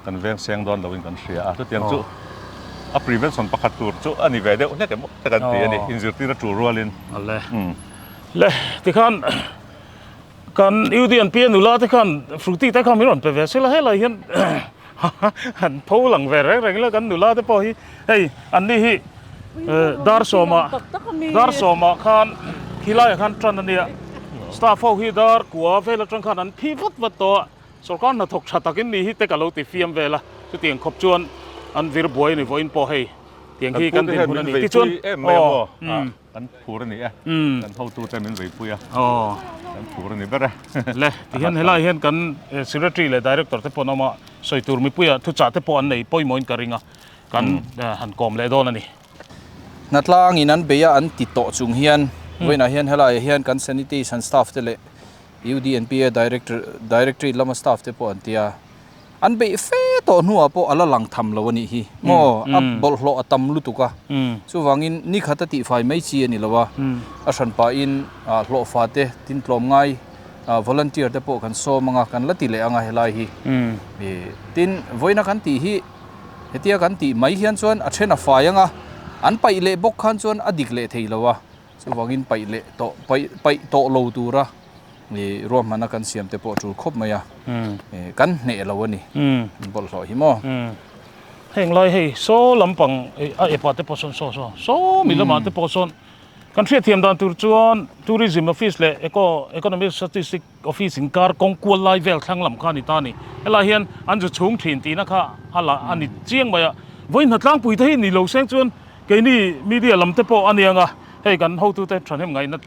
kan veng seng dawn loin kan hria a, chutiang chu a prevention pakhat tur chu a ni ve deuh hlek em te kan ti a ni, inzirtir a tul rualin. Le le tikhan kan UDNP a nula te khan Fruity te kha min rawn pe ve sela helai hian han pho lang ve reng reng ila kan nula te pawh hi hei an ni hi dar sawmah dar sawmah khan khilaiah khan tan a nia staff ho hi dar kua vel atang khan an phi vat vat tawh a sorkar hnathawk tha takin ni hi te ka lo ti fiam vel a chutiang khawp chuan an vir buai a ni vawiin pawh hei tiang hi kan dinhmun a ni tichuan aw Kan phur a ni e, kan hotute min veipui a, kan phur a ni ber e. Le, tihian helai hian kan Secretary leh Director te pawh an awm a, sawi tur mipuia thuchah te pawh an nei pawimawhin ka ring a, kan han kawm leh dawn a ni. Hnatlangin an bei a an ti tawh chung hian vawiinah hian helaiah hian kan sanitation staff te leh UDNPA Director Directorate lama staff te pawh an ti a. An beih fe tawh hnuah pawh a la lang tham lo a nih hi. Maw a bawlhhlawh a tam lutuk a. Chuvangin ni khat a tihfai mai chi a ni lo a. A hran pahin hlawhfa te tin tlawm ngai Volunteer te pawh kan sawm anga kan la ti leh anga helai hi. Tin, vawiina kan tih hi hetia kan tih mai hian chuan a then a fai anga an paih leh bawk khan chuan a dik leh thei lo a, chuvangin paih leh tawh paih paih tawh lo tura ruahmanna kan siam te pawh a tul khawp mai a, kan hneh lo a ni bawlhhlawh hi maw. Heng lai hei saw lampang a epah te pawh sawn saw saw saw mi lamah te pawh sawn Kan hriatthiam dan tur chuan Tourism Office leh Eco Economic Statistic Office inkar kawng kual lai vel thlang lam kha a ni ta a ni. Helai hian an zu chhung thin tihna kha a la a ni chiang mai a. Vawiin hnatlangpui te hi ni lo seng chuan keini media lam te pawh a ni ang a, hei kan hotute thahnem ngaihna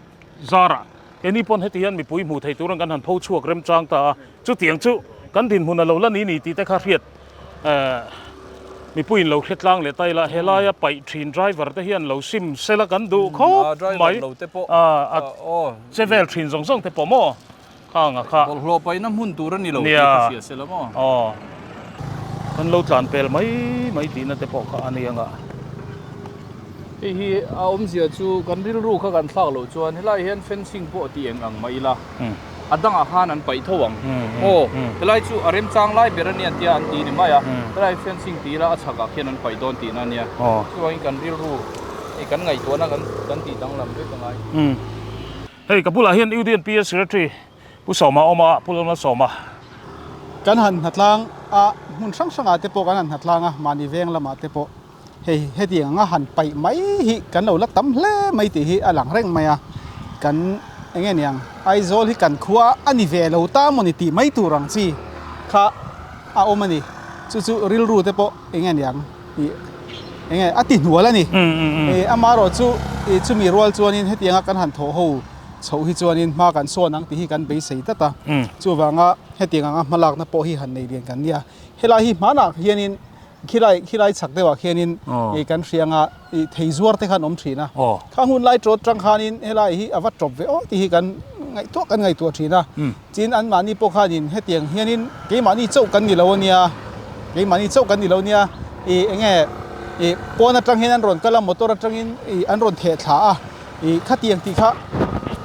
zarah keini pawn heti hian mipui hmuh theih turin kan han pho chhuak remchang ta a. Chutiang chu kan dinhmun a lo la ni ni tih te kha hriat Mipuiin lo hre tlang leh ta ila, helaia paih thin driver te hian lo sim sela kan duh khawp mai. A che vel thin zawng zawng te pawh maw khang a kha. Bawlhhlawh paihna hmun tur a ni lo tih ka hria sela maw. Aw, kan lo tlan pel mai mai tihna te pawh kha a ni ang a. Hei hi a awmzia chu kan rilru kha kan thlak loh chuan helaiah hian fencing pawh tih eng ang mah ila. A dangah khan an paih tho ang. Aw, helai chu a remchang lai ber a nia tia an ti ni mai a. Helai fencing ti ila a chhakah khian an paih dawn tihna a nia. Chuvangin kan rilru hei kan ngaihtuahna kan kan tih danglam vek a ngai. Hei ka bulah hian UDNPS Secretary Pu Sawma a awm a, Pu Lalna Sawma. Kan han hnatlang a, hmun hrang hrangah te pawh kan han hnatlang a, mahni veng lamah te pawh hei hetiang anga han paih mai hi kan lo la tam hle mai tih hi a lang reng mai a, kan eng nge niang Aizawl hi kan khua a ni ve lo ta maw ni tih mai tur ang chi kha a awm a ni, chu chu rilru te pawh eng nge niang ih eng nge a ti hnual a ni, amaherawh chu ih chumi rual chuanin hetianga kan han thawh ho chhoh hi chuanin hma kan sawn ang tih hi kan beisei tlat a, chuvanga hetiang anga hmalakna pawh hi han nei lian kan nia, helai hi hmanah hianin. Khilai khilai chhak deuhah khianin ih kan hria anga ih thei zuar te khan awm thin a. Kha hun lai tawt tang khanin helai hi a va tawp ve aw tih hi kan ngaihtuah kan ngaihtuah thin a. Tin anmahni pawh khanin hetiang hianin keimahni chauh kan ni lo ania, keimahni chauh kan ni lo ania ih eng nge ih pawn atang hian an rawn kal a motor atangin ih an rawn theh thla a ih khatiang tih kha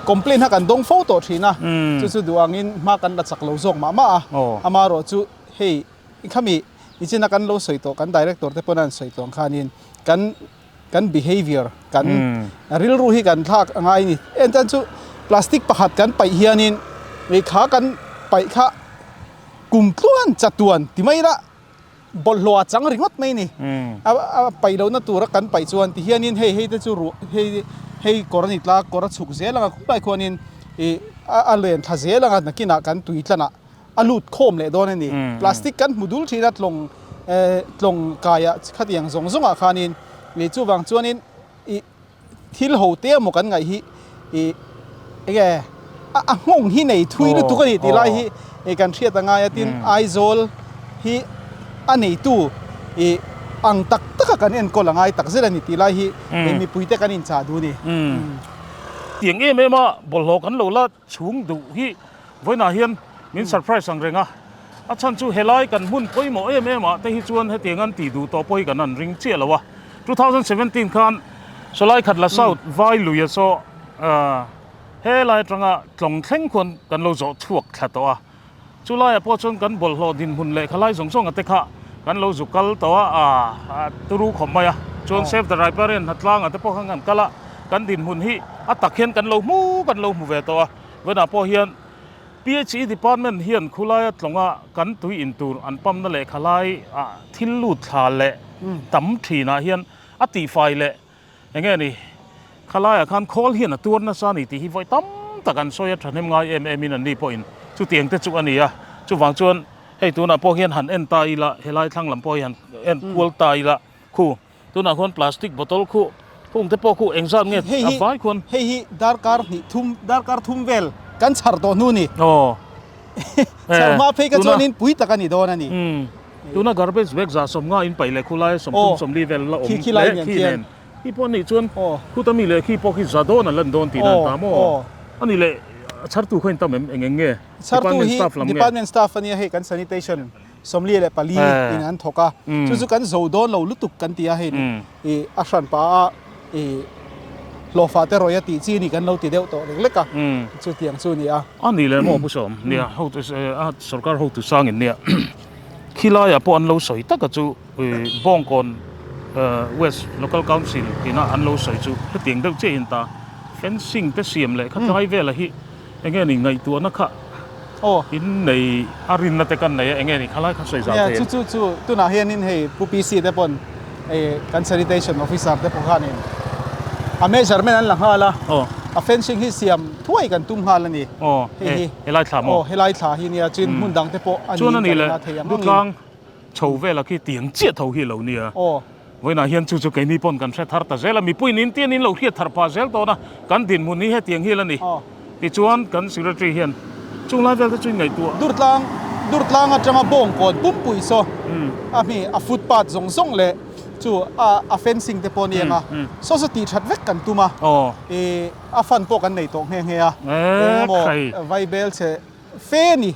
complaint kha kan dawng fo tawh thin a. Chu chu duh angin hma kan la chak lo zawk mah mah a. Amaherawhchu hei Khami nichina kan lo sawi tawh kan director te pawn an sawi tawh ang khanin kan kan behavior kan rilru hi kan thlak a ngai a ni. Entan chu plastic pakhat kan paih hianin kha kan paih kha kum tluan chatuan ti mai ila bawlhhlawh a chang ringawt mai a ni. A paih lohna tura kan paih chuan ti hianin hei hei te chu ruah hei hei kawr a ni tla kawr a chhuk zel ang a khawlai khuanin ih a len thla zel ang a nakinah kan tui tlanah a lut khawm leh dawn a ni. Plastic kan hmu dul thin a tlawng tlawng kaiah khatiang zawng zawngah khanin ih chuvang chuanin ih thil ho te emaw kan ngaih hi ih enge a nghawng hi nei thui lutuk a ni tih lai hi ih kan hriat a ngai a tin Aizawl hi a neitu ih ang tak taka kan enkawl a ngai tak zet a ni tih lai hi mipuite kan inchah duh a ni. Tiang em em a bawlhhlawh kan lo la Chhung duh hi vawiinah hian min surprise ang reng a, a chhan chu helai kan hmun pawimawh em em ah te hi chuan hetiang an tih duh tawh pawh hi kan han ring chiah lo a. 2017 khan Sawlai khat la South vai lui a saw helai atanga tlawng thleng khuan kan lo zawh chhuak thla tawh a, chu laiah pawh chuan kan bawlhhlawh dinhmun leh khalai zawng zawng te kha kan lo zu kal tawh a, a turu khawp mai a, chuan Save the Riparian hnatlangah te pawh khan kan kal a, kan dinhmun hi a tak hian kan lo hmu kan lo hmu ve tawh a, vawiinah pawh hian PHE department hian khulaia tlawnga kan tui in tur an pump na leh khalai ah thil lut thla leh tam thinah hian a tihfai leh Eng nge ni, khalaiah khan khawl hian a tuar nasa a ni tih hi vawi tam tak an sawi a, thahnem ngai em em in an ni pawhin chutiang te chu a ni a. Chuvang chuan hei tunah pawh hian han en ta ila, helai thlang lam pawh hi han en kual ta ila khu tunah khuan plastic bottle khu khung te pawh khu engzat nge a vai khuan. Hei hi darkar hnih thum, darkar thum vel kan chhar tawh hnu ni. Aw. Chhar hma phei ka chuanin pui tak a ni dawn a ni. Tuna garbage bag zah sawmnga in paih leh khulai 30 40 vel la awm leh khi nen khi pawh anih chuan khuta mi leh khi pawh khi za dawn an lan dawn tih nan ta maw ani leh chhartu kha in tam em eng eng nge department staff lam nge department staff ania hei kan sanitation 44 in an thawk a chu chu kan zo dawn lo lutuk kan ti a hei i a hran pa a i. Hlawhfa te rawih a tih chi ni kan lo ti deuh tawh lek lek a, chutiang chu a ni a. A ni leh maw Pu Sawm? Nia, hotu a sorkar hotu sangin nia khilaiah pawh an lo sawi taka chu Bawngkawn West Local Council tina an lo sawi chu hetiang deuh chiahin ta fencing te siam leh kha tlai vela hi enge ni ngaihtuahna kha in nei a rinna te kan nei a enge ni khalai kha sawi zau thei em? Chu chu chu tunah hianin hei Pu PC te pawn kan sanitation officer te pawh khanin a measurement an la nghal a, a fencing hi siam thuai kan tum nghal a ni. Hei hi helai thla maw? Aw helai thla hi nia chuan hmun dang te pawh a niin kan la thei ang angin. Dutlang chho vela khi tiang chiah tho hi lo nia. Vawiinah hian chu chu keini pawn kan hre thar ta zel a, mipui nin tian in lo hriat thar pah zel dawn a, kan dinhmun hi hetiang hi la ni. Tichuan kan secretary hian chung lai vel te chu in ngaihtuah. Durtlang, Durtlang atanga bawngkawn pumpui saw a hmi a footpath zawng zawng leh chu a a fencing te pawh a ni ang a, saw saw tih that vek kan tum a, ih a fund pawh kan nei tawh nghe nghe a, eng emaw vaibel chhe fe a ni.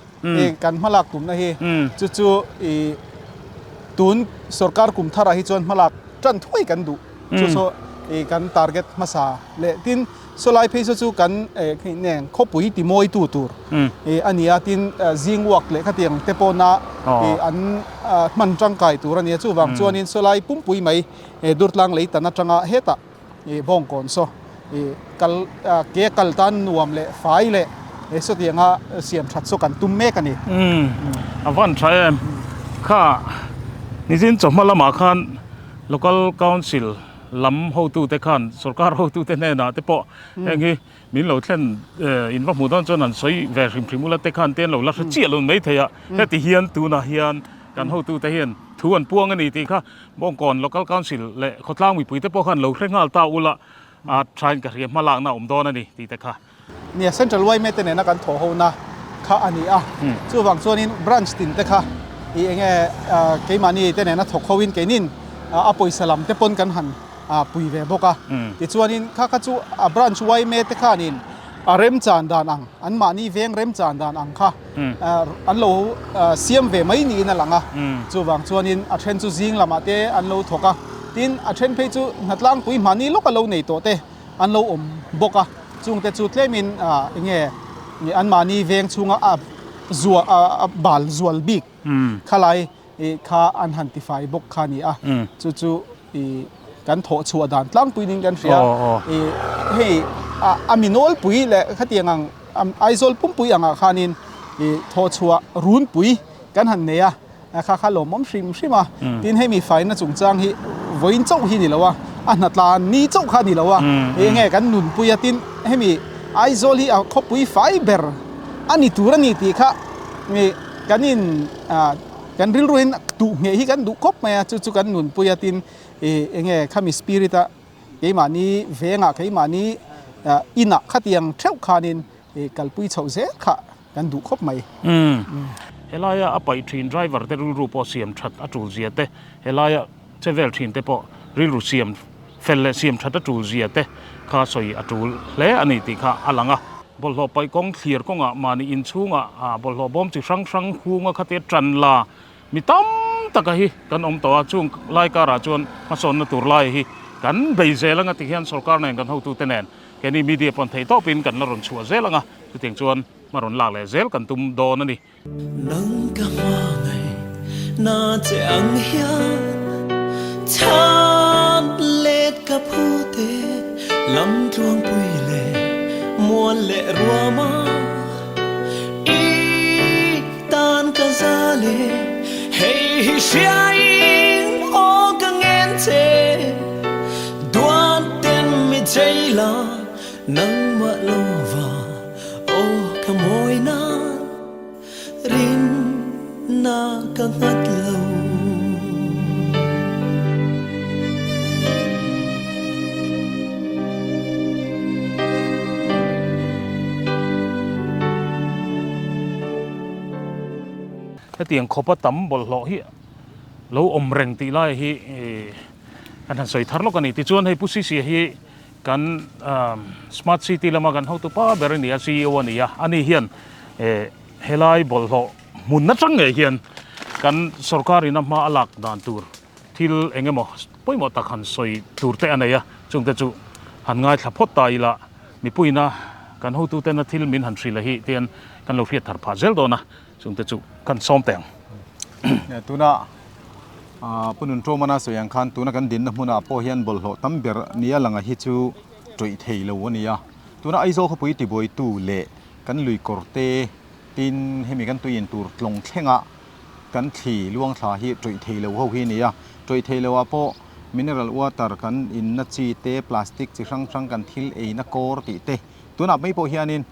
Kan hmalak tumna hi chu chu i tun sorkar kum tharah hi chuan hmalak tan thuai kan duh chu saw i kan target hmasa leh tin sawlai phei saw chu kan neng khawpui ti mawi tu tur i a ni a tin zing uak leh khatiang te pawhna i an hman tangkai tur a ni a chuvang chuanin sawlai pumpui mai Durtlang lei tan atanga hetah i bawngkawn saw i kal ke kal tan nuam leh fai leh he sawtianga siam that saw kan tum mek a ni. Umm a van tha em kha nizin chawhma lamah khan local council lam hotute khan sorkar hotute hnenah te pawh heng hi min lo thlen in va hmuh dawn chuan an sawi ve hrim hrim ula te khan te an lo la hre chiah lo mai thei a heti hian tunah hian kan hotute hian thu an puang a ni tih kha Bawngkawn Local Council leh khawtlang mipuite pawh khan lo hre nghal ta ula a thain ka hria hmalakna a awm dawn a ni tih te kha. Nia, Central yma te nena kan thawh hona kha a ni a, chuvang chuanin branch tin te kha i enge keimahni te nena thawk hoin keinin a pawisa lam te pawn kan han pui ve bawk a. Tichuanin kha kha chu a branch yma te khanin a remchan dan ang, anmahni veng remchan dan ang kha an lo siam ve mai niin a lang a. Chuvang chuanin a then chu zing lamah te an lo thawk a, tin a then phei chu hnatlangpui hmahni lawka lo nei tawh te an lo awm bawk a. Chungte chu tlemin enge anmahni veng chhunga a zua a bal zual bik khalai kha an han tifai bawk kha a ni a, chu chu i kan thawh chhuah dan tlangpui ding kan hria i hei a mi nawlpui leh khatiang ang Aizawl pumpui angah khanin i thawh chhuah runpui kan han nei a, kha kha lawmawm hrim hrim a, tin hei mi faina chungchang hi vawiin chauh hi ni lo a, a hnatlan ni chauh kha ni lo a, enge kan nunpui a, tin hemi Aizawl hi a khawpui fai ber a ni tur a ni tih kha kan in kan rilru in duh ngheh hi kan duh khawp mai a, chu chu kan nunpui a tin ih enge khami spirit a keimahni vengah keimahni inah khatiang theuh khanin ih kalpui chhoh zel kha kan duh khawp mai. Umm helaia a paih thin driver te rilru pawh siam that a tul zia te, helaia che vel thin te pawh rilru siam fel leh siam that a tul zia te kha sawi a tul hle a ni tih kha a lang a. Bawlhhlawh paih kawng thlir kawngah mahni inchhungah bawlhhlawh bawm chi hrang hrang hunga khatia tan la mi tam taka hi kan awm tawh a, chung lai karah chuan hmasawnna tur lai hi kan bei zel anga tikhian sorkar nen kan hotute nen keini media pawn theih tawpin kan la rawn chhuah zel anga chutiang chuan hma rawn lak leh zel kan tum dawn a ni. Nang ka hmangaih na che ang hian chhan let ka phu te lam tluangpui leh mual leh ruama i tan ka za le hei hi hriain aw ka ngen che duan ten mi chei la nangmah lova Aw ka mawi nan rin na ka nghat lo. Hetiang khawpa tam bawlhhlawh hi lo awm reng tih lai hi kan han sawi thar lawk a ni. Tichuan hei Pu Sisia hi Kan Smart City lama kan hotu pa ber a ni a, CEO a ni a, ani hian helai bawlhhlawh hmun atang ngei hian kan sorkar in a hma a lak dan tur thil eng emaw pawimawh tak han sawi tur te a nei a, chungte chu han ngaithla phawt ta ila mipuiina kan hotutena thil min han hrilh a hi tian kan lo hriat thar phah zel dawn a, chungte chu kan sawm teh ang. Tuna Pu Nunṭawmana sawi ang khan tuna kan dinna hmunah pawh hian bawlhhlawh tam ber nia langa hi chu ṭawih thei lo a ni a. Tuna Aizawl khawpui tibuaitu leh kan lui kawr te tin hemi kan tui in tur tlawng thlenga kan thli luang thla hi ṭawih thei lo ho hi a ni a. Ṭawih thei lo ah pawh mineral water kan inna chi te, plastic chi hrang hrang kan thil eina kawr tih te tunah mai pawh hianin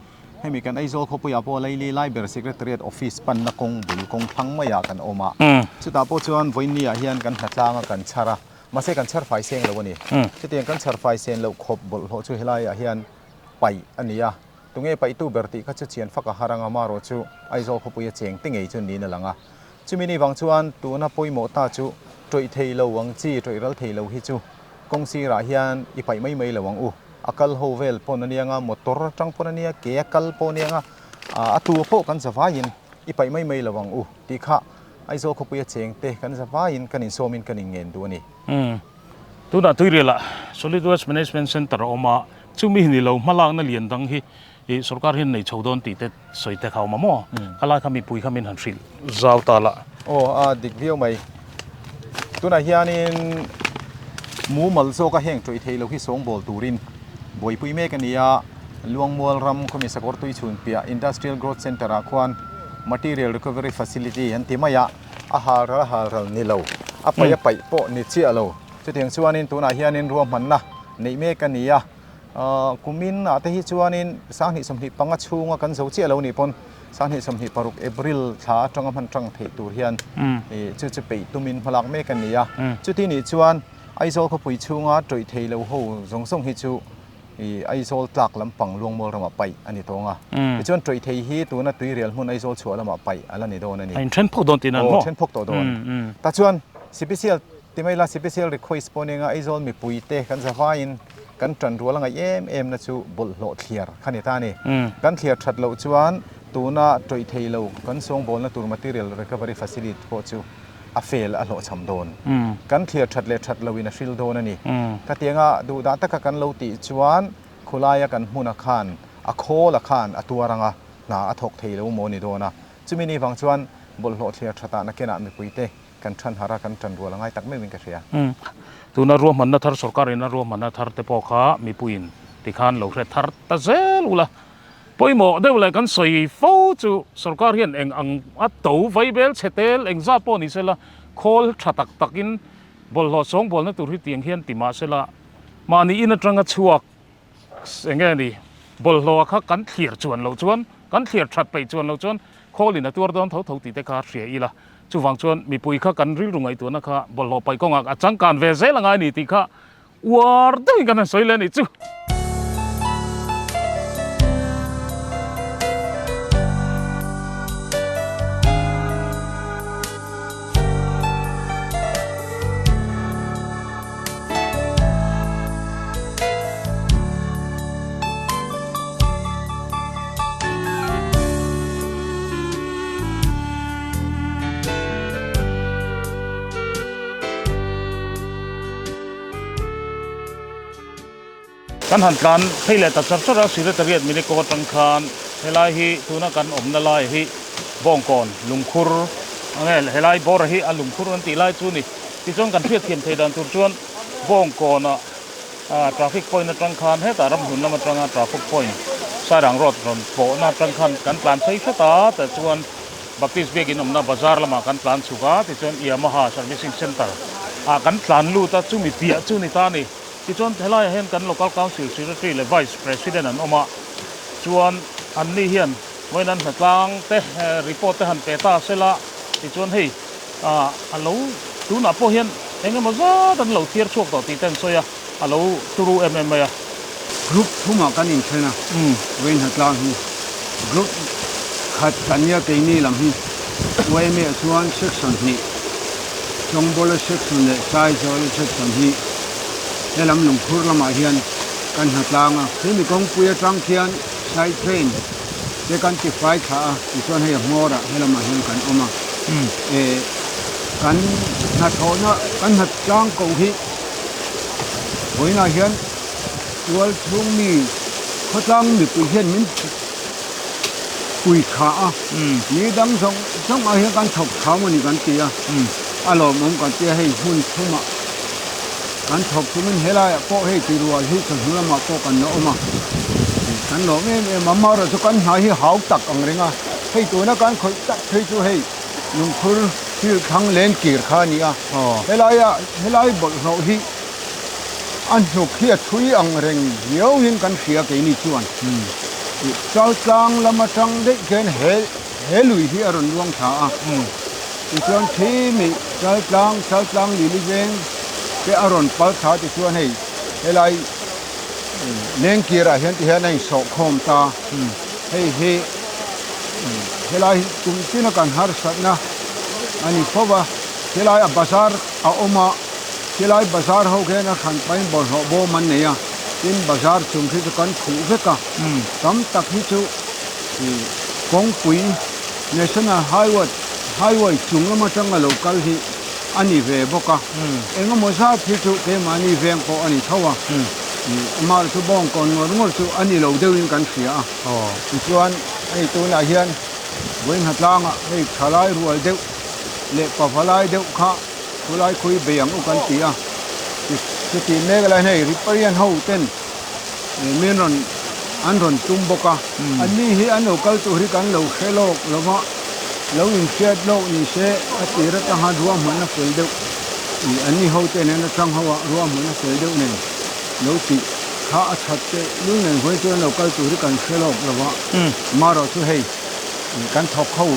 Hemi kan Aizawl khawpuiah pawh Laili Library Secretariat Office panna kawng bul kawng thlang maiah kan awm a. Chutah pawh chuan vawiinni ah hian kan hnatlang a kan chhar a, mahse kan chhar fai seng lo a ni. Chutiang kan chhar fai sen loh khawp bawlhhlawh chu helaiah hian paih a ni a. Tunge paihtu ber tih kha chu chian fak a har ang a, marawh chu Aizawl khawpuia cheng te ngei chu niin a lang a. Chumi ni vang chuan tuna pawimawh ta chu tawih thei lo ang chi, tawih ral thei lo hi chu kawng sirah hian i paih mai mai lo ang u. A kal ho vel pawn a nia nga, motor atang pawn a nia, ke a kal pawh a nia nga, a tu pawh kan zavaiin i paih mai mai lo ang u tih kha Aizawl khawpuia cheng te kan zavaiin kan insawmin kan inngen duh a ni. Umm. Tunah Tuirialah Solid Waste Management Centre a awm a, chumi ni lo hmalakna lian dang hi I sorkar hian nei chho dawn tih te sawi te kha awm a maw? Khalai kha mipui kha min han hrilh zau ta lah. Aw a dik viau mai. Tunah hianin mumal zawka heng tawih theih loh hi sawngbawl turin buaipui mek a ni a, Luangmual ram khawmi sakawr tui chhun piah Industrial Growth Centre ah khuan Material Recovery Facility an ti mai a, a hal ral a hal ral ni lo, a paih a paih pawh ni chiah lo. Chutiang chuanin tunah hianin ruahmanna neih mek a ni a. Kumin ah te hi chuanin 2025 chhunga kan zo chiah lo nih pawn 2026 April thla atanga hman tang theih tur hian chu chu peih tumin hmalak mek a ni a. Chuti nih chuan Aizawl khawpui chhunga tawih thei lo ho zawng zawng hi chu Aizawl tlak lampang Luangmual ramah paih a ni tawng a. Tichuan tawih thei hi tuna tuirial hmun Aizawl chhuah lamah paih a la ni dawn a ni. A inthen phawk dawn tihna an maw? Aw, then phawk tawh dawn. Tachuan Sipisial Ti mai la, Special request pawh nia Aizawl mipuite kan zavaiin kan tan rual a ngaih em em na chu bawlhhlawh thliar kha ni ta a ni. Kan thliar that loh chuan tuna tawih thei lo kan sawngbawlna tur material recovery facility pawh chu a fail a hlawhchham dawn. Kan thliar that leh that loin a hril dawn a ni. Khatianga duhdah taka kan lo tih chuan khulaia kan hmuna khan a khawl a khan a tuar anga hna a thawk thei lo maw ni dawn a. Chumi ni vang chuan bawlhhlawh thliar thatah nakinah mipuite Kan than har a, kan tan rual a ngai tak meuhin ka hria. Umm. Tuna ruahmanna thar sorkar ina ruahmanna thar te pawh kha mipuiin tikhan lo hre thar ta zel ula. Pawimawh deuh leh kan sawi fo chu sorkar hian eng ang a to vai bel chhe tel eng zat pawh ni sela khawl tha tak takin bawlhhlawh sawngbawlna tur hi tiang hian ti mah sela mahni in atanga chhuak Eng nge ni, bawlhhlawh kha kan thlir chuan loh chuan, kan thlir that peih chuan loh chuan khawlin a tuar dawn tho tho tih te kha hria ila. Chuvang chuan mipui kha kan rilru ngaihtuahna kha bawlhhlawh paih kawngah a changkan ve zel angai ni tih kha uar deuhin kan han sawi leh a nih chu. Kan han tlan phei leh ta char char a, Secretariat Miniko atang khan helai hi tuna kan awmna lai hi Bawngkawn lungkhur enge helai bawra hi a lungkhur an tih lai chu ni. Tichuan kan hriatthiam thei dan tur chuan Bawngkawnah traffic point atang khan hetah ramhlun lam atanga traffic point Sairang road rawn pawhna atang khan kan tlan phei hret a, tah chuan Baptist biakin awmna bazar lamah kan tlan chhuk a, tichuan Yamaha servicing centre ah kan tlan lut a, chumi piah chu ni ta a ni. Tichuan helaiah hian kan local council secretary leh vice president an awm a, chuan anni hian vawiin an hnatlang te report te han pe ta sela, tichuan hei a lo tunah pawh hian eng emaw zat an lo thiar chhuak tawh tih te an sawi a, a lo turu em em mai a. Group thumah kan inthen a, vawiin hnatlang hi group khat kan nia keini lam hi yma ah chuan section hnih Chawngbawla section leh Saizawla section hi helam lungkhur lamah hian kan hnatlang a. Hemi kawngpui atang khian side train te kan ti fai thla a, tichuan hei a hmawrah helamah hian kan awm a. Eh kan hnathawhna kan hnatlang koh hi vawiinah hian. Tual chhung mi khawtlang mipui hian min pui tha a, ni dang zawng zawng ah hian kan thawk tha maw ni kan ti a, a lawmawm kan ti a, hei hmun thumah kan thawk chungin helaiah pawh hei ti rual hi chawhnu lamah pawh kan la awm a, kan lawm em em a, amaherawhchu kan hna hi hau tak ang reng a, hei tuna kan khawih tak phei chu hei lungkhur thil thlang len kir kha a ni a, helaia helai bawlhhlawh hi A hnuk hi a thui ang reng viau in kan hria keini chuan Chaltlang lam atang daih khian he he lui hi a rawn luang thla a, tichuan thi mi Chaltlang Chaltlang Lili veng te a rawn pal thla tichuan hei helai Lengkir ah hian tihian a insawh khawm ta, hei hi helai kum tin a kan harsatna a ni fo va, helai a bazar a awm a. Khilai bazar ho khian a hran pahin bawlhhlawh bawm an nei a, tin bazar chung khi chu kan khuh vek a, tam tak hi chu kawngpui National Highway highway chung lam atanga lo kal hi a ni ve bawk a, engemaw zat hi chu keimahni veng pawh a ni tho a, amah chu bawngkawn ngawr ngawr chu a ni lo deuhin kan hria a, tichuan hei tunah hian Vawihngatlangah hei thalai rual deuh leh pavalai deuh kha Khulai khui bei ang u kan ti a, chutih mek lai hian hei Riparian ho ten min rawn an rawn tum bawk a, anni hi an lo kal tur hi kan lo hre lawk lo va, lo inhriat lawk ni se a tir atanga ruahmanna fel deuh anni ho te nen atang ho ah ruahmanna fel deuh nen lo tih kha a that teh lul nen vawi chuan lo kal tur hi kan hre lawk lo va, marawh chu hei kan thawk ho.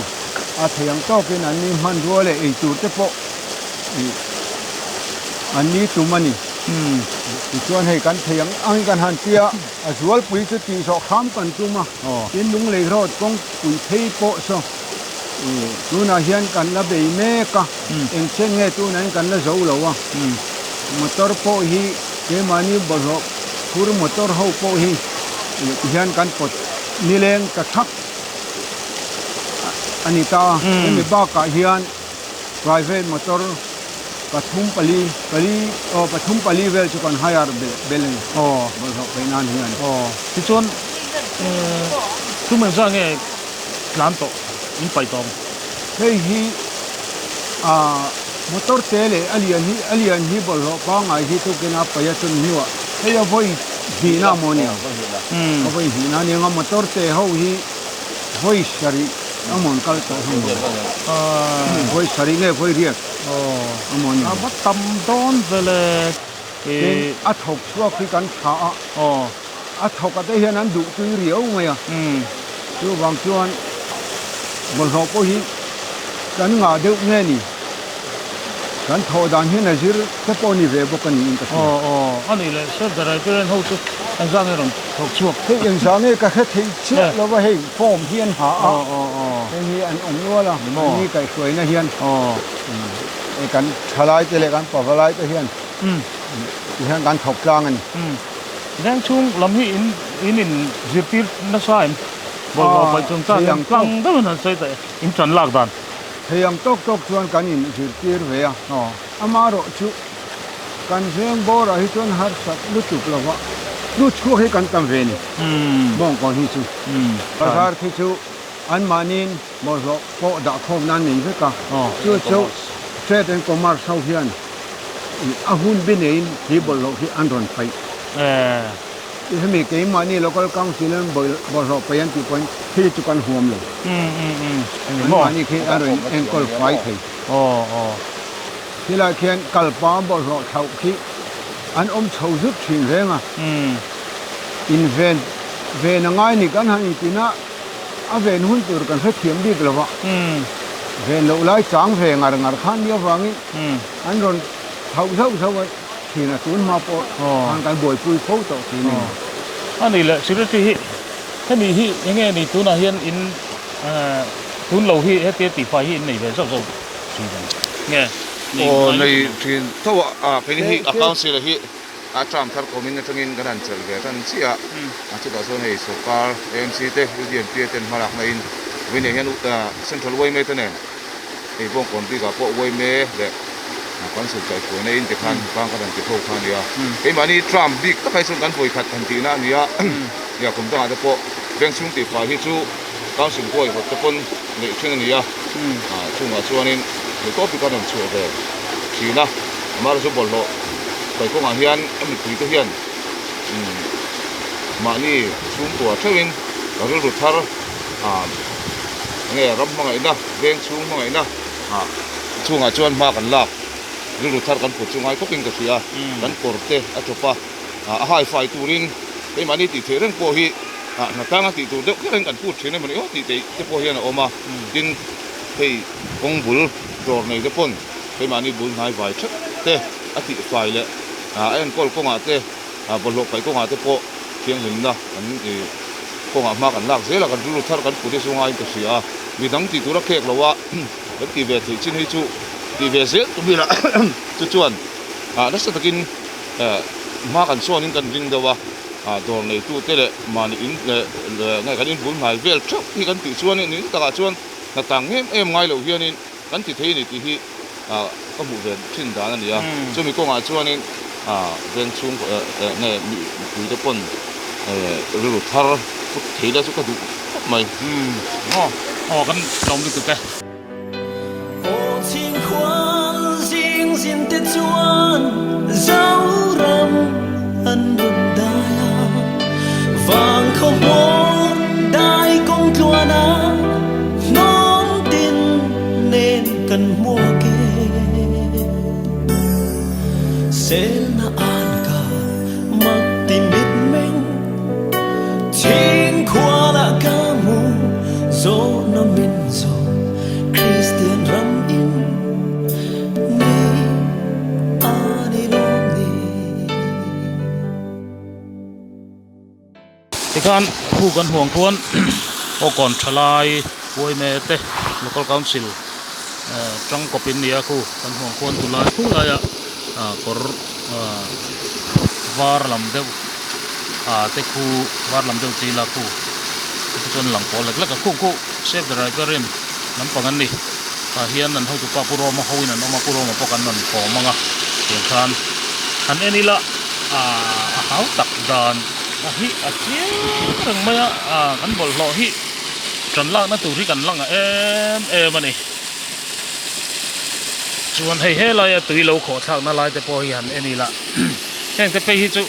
A thei ang tawkin an ni hmanrua leh ei tur te pawh ih an ni tum a ni. Tichuan hei kan thei ang angin kan han tia a zualpui chu tih zawh hram kan tum a, tin lunglei road kawngpui phei pawh saw ih tunah hian kan la bei mek a, eng chen nge tunah hian kan la zo lo a, motor pawh hi keimahni bawlhhlawh phur motor ho pawh hi ih tihian kan pawt nileng ta thak. a ni ta hemi bakah hian private motor pathum pali pali aw pathum pali vel chu kan hire belh belh a ni aw bawlhhlawh peih nan hian aw tichuan tum engzah nge tlan tawh in paih tawh ang hei hi ah motor te leh a lian hi a lian hi bawlhhlawh pangngai hi tukin a paih a chumi hnuah hei a vawi hnihna maw ni ang a vawi hnihna a ni ang a motor te ho hi vawi sarih a mawn kal tawh hi vawi sarih nge vawi riat a maw ni a va tam dawn vele tin a thawk chhuak hi kan tha a a thawk a te hian an duh tui riau mai a chuvang chuan bawlhhlawh pawh hi kan ngah deuh nge ni kan thawh dan hian a zir te pawh a ni ve bawk a niin ka hria. Aw aw a nih leh Sir Director ho chu engzah nge rawn thawk chhuak? Hei engzah nge ka hre thei chiah lo va hei form hi an ha a hei hi an awm nual a an ni kaihhruaina hian hei kan thalai te leh kan pavalai te hian ti hian kan thawk tlang a ni. Veng chhung lam hi in in in zirtir nasa em? Bawlhhlawh paih chung chang hian tlang deuhin han sawi ta in tan lak dan. Thei ang tawk tawk chuan kan in zirtir ve a, amaherawh chu kan veng bawrah hi chuan harsat lutuk lo va, lu chhuak hi kan tam ve ni Bawngkawn hi chu. Bazar khi chu anmahniin bawlhhlawh pawh dah khawm nan nei vek a, chu chu Trade and Commerce ho hian a hun bi neiin hi bawlhhlawh hi an rawn paih. Hemi keimahni Local Council an bawlhhlawh paih an tih pawhin thil chu kan huam lo. Anmahni khi an rawn enkawl fai thei. Khilai khian kalpa bawlhhlawh thlauh khi an awm chho zut thin reng a. Inven ven a ngai ni kan han intin a, a ven hun tur kan hrethiam bik lo va. Ven loh lai chang ve ngar ngar khan nia vangin an rawn thlauh zauh zauh a. Thin a tun hma pawh khan kan buaipui fo tawh thin a ni. A nih leh secretary hi hemi hi enge ni tunah hian in tun lo hi hetia tihfai hi in nei ve zauh zauh thin ang nge nei Aw nei thin tho a keini hi a council hi a term thar kawmin atangin kan han chelh ve tan chiah a chutah chuan hei sorkar AMC te UDNP ten hmalakna in vawiinah hian central yma te nen hei Bawngkawn bikah pawh yma leh. Council kaihhruaina in tikhan hnatlang kan han ti ho kha a ni a. Keimahni tram bik takah hi chuan kan vawi khat han tihna a ni a, nia kum dangah te pawh veng chhung tihfai hi chu Council huaihawt te pawn neih thin a ni a, chungah chuanin theihtawp hi kan rawn chhuah ve thin a, amaherawhchu chu bawlhhlawh kai kawngah hian a mipui te hian mahni chhungkua theuhin rilru thar enge ram hmangaihna veng chhung hmangaihna chungah chuan hma kan lak rilru thar kan put chu ngai khawpin ka hria kan kawr te a tawp a a haifai turin keimahni tih theih reng pawh hi hnatlang a tih tur deuh kher in kan put thin emawni aw tih te te pawh hian a awm a tin hei kawng bul dawr nei te pawn keimahni bul hnai vai theuh te a tih fai leh a enkawl kawngah te bawlhhlawh paih kawngah te pawh thianghlimna kan ih kawngah hma kan lak zel a kan rilru thar kan put hi chu ngaiin ka hria a midang tih tur a khek lo a kan tih ve theih chin hi chu tih ve zel tum ila chu chuan nasa takin hma kan sawn in kan ring deuh a. Ah dawr neitute leh mahni in leh nge kan inbul hnai vel theuh hi kan tih chuan in takah chuan hna tang em em ngai loh hianin kan ti thei a ni tih hi ah ka hmuh ve thin dan a ni a. Chumi kawngah chuanin ah veng chhung nge mipui te pawn rilru thar put thei la chu ka duh khawp mai. Aw aw kan tlawm lutuk e. Aw chhingkhual zing zin te chuan Zoram an rawn dai a, vang khaw hmawr dai kawng tluan a, hnawm tin nen kan hmuak e. Selna an ka mak ti mit meng, chhingkhual ah ka hmu zawhna min zawh Kristian ram in ni a ni lawm ni. Tikhan khu kan huang khuan Awkawn thalai Uaime te Local Council tangkawp in nia khu kan huang khuan tulai khu laia kawr var lam deuh te khu var lam deuh chi la khu te chuan lang pawl lek lek a khu khu save the riparian lampang an ni tah hian an hotu pa Pu Roma ho in an awm a Pu Roma pawh kan rawn kawm ang a tiang khan han en ila ahh a hau tak dan a hi a chiang reng mai a ah kan bawlhhlawh hi tan lakna tur hi kan la ngah em em a ni chuan hei helaia tui lo khawh thlakna lai te pawh hi han en ila heng te phei hi chu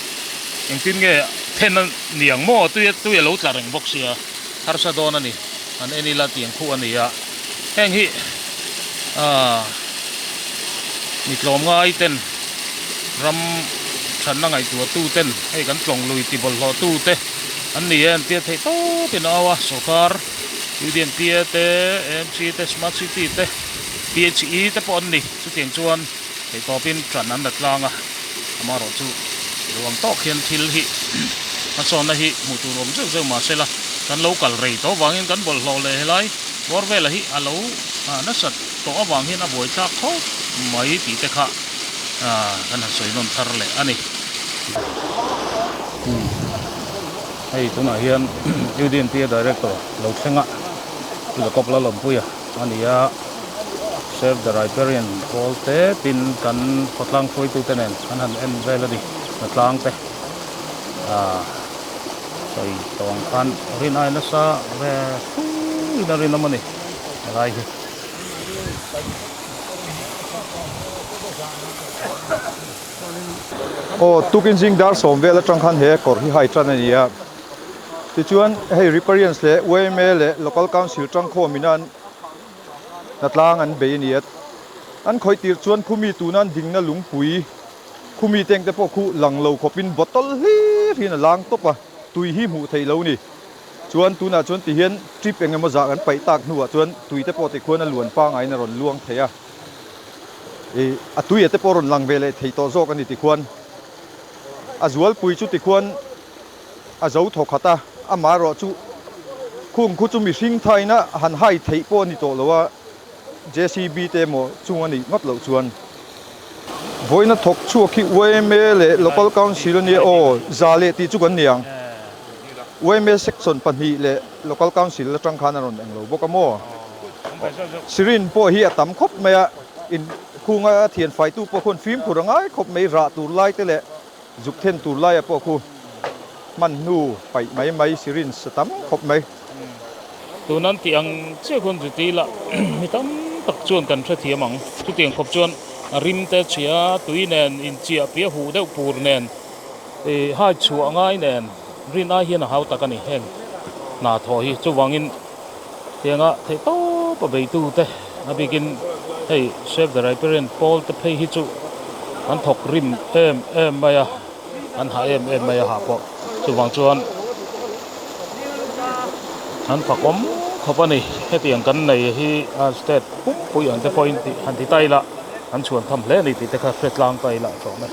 engtin nge then a ni ang maw tui tui a lo tla reng bawk sia harsa dawn a ni han en ila tiang khuh a ni a heng hi aaa mi tlawm ngai ten ram thatna ngaihtuah tu ten hei kan tlawng lui ti bawlhhlawh tu te an ni e an tia theih tawp in a au a sawrkar U_D_N_P_A te A_M_C te smart city te P_H_E te pawh an ni chutiang chuan theih tawpin tan an la tlang a amaherawh chu ruang tawk hian thil hi hmasawnna hi hmuh tur awm zeuh zeuh mahsela kan lo kal rei tawh avangin kan bawlhhlawh leh helai bawr vela hi a lo nasat tawh avang hian a buaithlak khawp mai tih te kha kan han sawi nawn thar leh a ni. Hei tunah hian U_D_N_P_A Director lo thleng a Pu Jacob Lalawmpuia a ni a. Save the Riparian pawl te tin kan khawtlang hruaitute nen an han en vel a ni hnatlang te ah sawi tawh ang khan rin ai nasa ve thuin a rinawm a ni helai hi. Aw tukin zing dar sawm vel atang khan he kawr hi hai tan a ni a tichuan hei Riparians leh yma leh Local Council tangkhawm in an Hnatlang an bei a ni a, an khawih tir chuan khumi tuna an dingna lungpui khumi teng te pawh khu lang lo khawpin bottle hlir hian a lang tawp a, tui hi hmuh theih lo a ni. Chuan tunah chuan ti hian trip eng emaw zah kan paih tak hnuah chuan tui te pawh tikhuan a luan pangaiin a rawn luang thei a, ih a tui a te pawh a rawn lang ve leh thei tawh zawk a ni tikhuan. A zualpui chu tikhuan. a zo thaw khat a, amaherawh chu khung khu chu mihring thaina han hai theih pawh a ni tawh lo a, JCB te emaw chung a nih ngawt loh chuan. Vawiina thawk chhuak hi yma leh Local Council a nia aw, za leh tih chu kan ni ang. Yma section pahnih leh Local Council atang khan a rawn eng lo bawk a maw? Syringe pawh hi a tam khawp mai a, in Khunga thian faitu pawh khuan fimkhur a ngai khawp mai, rah tur lai te leh zuk then tur laia pawh khu hman hnu paih mai mai syringe a tam khawp mai. Tun an tih ang chiah khuan chuti ila mi tam tak chuan kan hrethiam ang. Chutiang khawp chuan a rim te chhia tui nen inchiah piah huh deuh pur nen ih hai chhuah ngai nen rin ai hian a hau tak a ni heng hna thawh hi. Chuvangin tianga theih tawp a beitu te a bikin hei Save the Riparian pawl te phei hi chu an thawk rim em em mai a. An hah em em mai a hah pawh chuvang chuan an fakawm khawp a ni hetiang kan nei hi a state pumpui ang te pawhin tih han ti ta ila an chhuan tham hle a ni tih te kha hre tlang ta ila a tlawm e.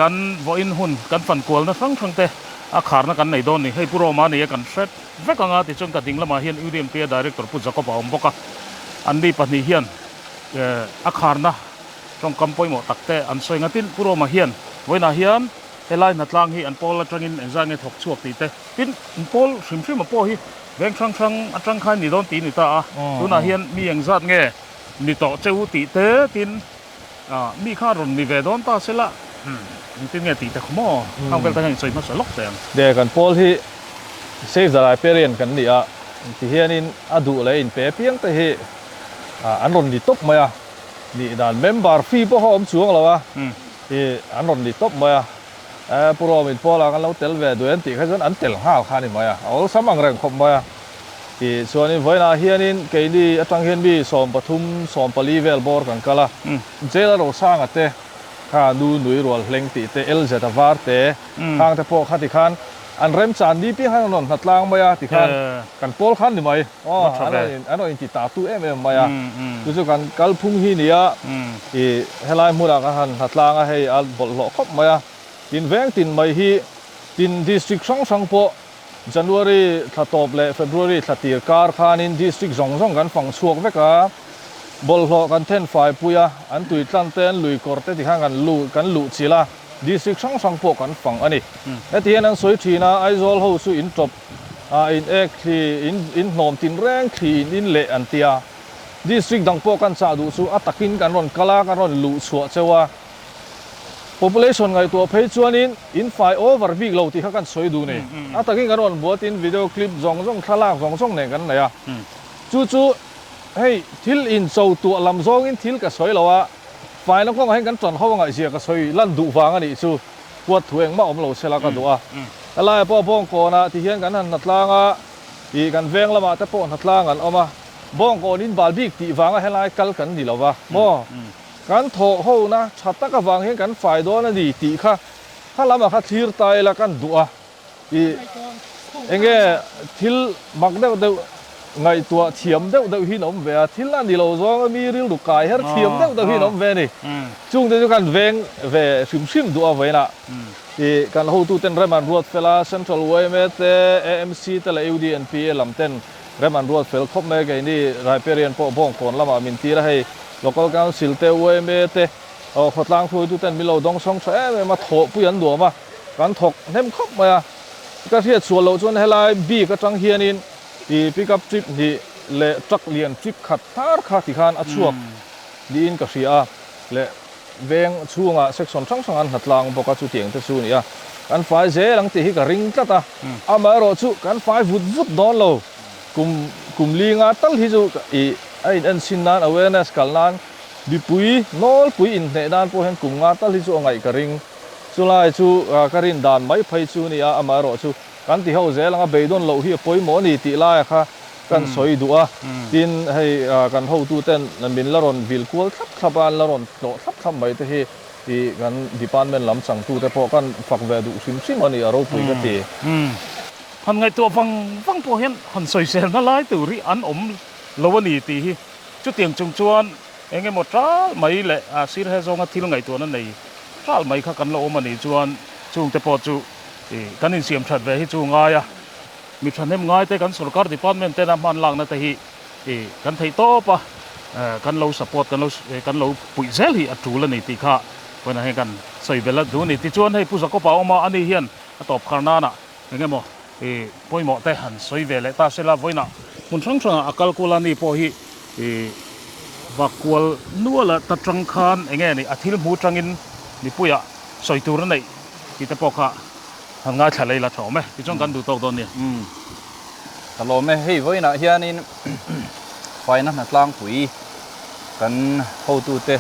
Kan vawiin hun kan fan kualna hrang hrang te a kharna kan nei dawn ni. Hei Pu Roma nia kan hre vek anga tichuan ka ding lamah hian UDMPA Director Pu Jacob a awm bawk a. Anni pahnih hian a kharna tawngkam pawimawh tak te an sawi ngatin Pu Roma hian vawiinah hian helai hnatlang hi an pawl atangin engzah nge thawk chhuak tih te tin an pawl hrim hrim a pawh hi veng hrang hrang atang khan ni dawn tih a ni ta a. Tunah hian mi engzat nge ni tawh cheu tih te tin Mi kha rawn ni ve dawn ta sela, engtin nge tih te khaw maw? Khang vel te hian insawi hmasa lawk teh ang. De, kan pawl hi Save the Riparian kan ni a, tihianin a duh leh inpe apiang te hi an rawn ni tawp mai a, nih dan member fee pawh kha awm chuang lo a, i an rawn ni tawp mai a, Pu Rawmin pawlah kan lo tel ve duh em tih kha chuan an tel nghal kha a ni mai a, a awlsam ang reng khawp mai a. Tih chuanin vawiinah hianin keini atang hian mi 13, 14 vel bawr kan kal a, Jail a Rosanga te kha nu nui rual hleng tih te, LZ a var te, khang te pawh kha tikhan an remchan ni piang khan an rawn hnatlang mai a tikhan kan pawl khan ni mai aw an rawn inti ta tu em em mai a, chu chu kan kalphung hi nia ih helai hmunah kan han hnatlang a hei a bawlhhlawh khawp mai a, tin veng tin mai hi tin district hrang hrang pawh January thla tawp leh February thla tir kar khanin district zawng zawng kan fang chhuak vek a, bawlhhlawh kan then fai pui a, an tui tlan te an lui kawr te tikhan kan lu kan luh chilh a, district hrang hrang pawh kan fang a ni. Heti hian an sawi thin a, Aizawl ho chu in tawp a, in ek thli, in in hnawm tin reng thli in in leh an ti a, district dang pawh kan chah duh chu a takin kan rawn kal a, kan rawn luh chhuah cheu a. Population ngaihtuah phei chuanin in fai over bik lo tih kha kan sawi duh ni. A takin kan rawn buatin video clip zawng zawng thlalak zawng zawng nen kan nei a. Chu chu hei thil in cho tuah lam zawngin thil ka sawi lo a, faina kawngah hian kan tan ho a ngaihzia ka sawi lan duh vang a nih chu huat thu engmah awm lo sela ka duh a. Helaiah pawh Bawngkawnah ti hian kan han hnatlang a, ih kan veng lamah te pawh hnatlang an awm a. Bawngkawn in bal bik tih vanga helai kal kan ni lo va maw? Kan thawh hona tha tak avang hian kan fai dawn a ni tih kha kha lamah kha thlir ta ila kan duh a. I enge thil mak deuh deuh ngaihtuah thiam deuh deuh hi in awm ve a, thil a ni lo zawng a mi rilru kai her thiam deuh deuh hi in awm ve a ni. Chungte chu kan veng ve hrim hrim duh a vawiinah i kan hotuten rem an ruat fel a, Central yma te, AMC te leh UDNPA lam ten rem an ruat fel khawp mai a, keini Riparian pawh Bawngkawn lamah min tir a, hei Local Council te, yma te, khawtlang hruaituten min lo dawngsawng tha em em a, thawhpui an nuam a. Kan thawk hnem khawp mai a, ka hriat chhuah loh chuan helai bik atang hianin i pick up trip hnih leh truck lian trip khat hnar kha tikhan a chhuak niin ka hria a, leh veng chhungah section hrang hrang an hnatlang bawk a chutiang te chu a ni a, kan fai zel ang tih hi ka ring tlat a, amaherawh chu kan fai vut vut dawn lo, kum kum linga tal hi chu i a in enchhin nan awareness kal nan mipui nawlpui inhneh nan pawh hian kum nga tal hi chu a ngaih ka ring. Chulai chu ka rin dan mai phei chu nia, amaherawh chu kan ti ho zel anga beidawn loh hi a pawimawh a ni tih laia kha kan sawi duh a. Tin, hei kan hotuten min la rawn vil kual thlap thlap a, an la rawn tlawh thlap thlap mai te hi i kan department lam changtute pawh kan fak ve duh hrim hrim a ni, a ropui ka ti. Han ngaihtuah vang vang pawh hian han sawiselna lai tur hi an awm lo a ni tih hi chutiang chung chuan eng emaw tal mai leh a sir he zawnga thil ngaihtuahna nei Ral mai kha kan la awm a nih chuan chungte pawh chu kan insiam that ve hi chu ngai a, mi thahnem ngai te kan sorkar department tena hman lakna te hi kan theih tawp a, kan lo support kan lo kan lo puih zel hi a tul a ni tih kha vawiinah hian kan sawi belh a duh a ni. Tichuan hei Pu Jacob-a awm a, ani hian a tawp khar nana eng emaw pawimawh te han sawi ve leh ta sela vawiinah hmun hrang hrangah a kal kual a ni pawh hi vak kual nual a ta tang khan eng nge ni a thil hmu tangin mipuiah sawi tur a neih tih te pawh kha han ngaithla lei la tha awm e tichuan kan duh tawk dawn nia. Ka lawm e, hei vawiinah hianin faina hna tlangpui kan hotute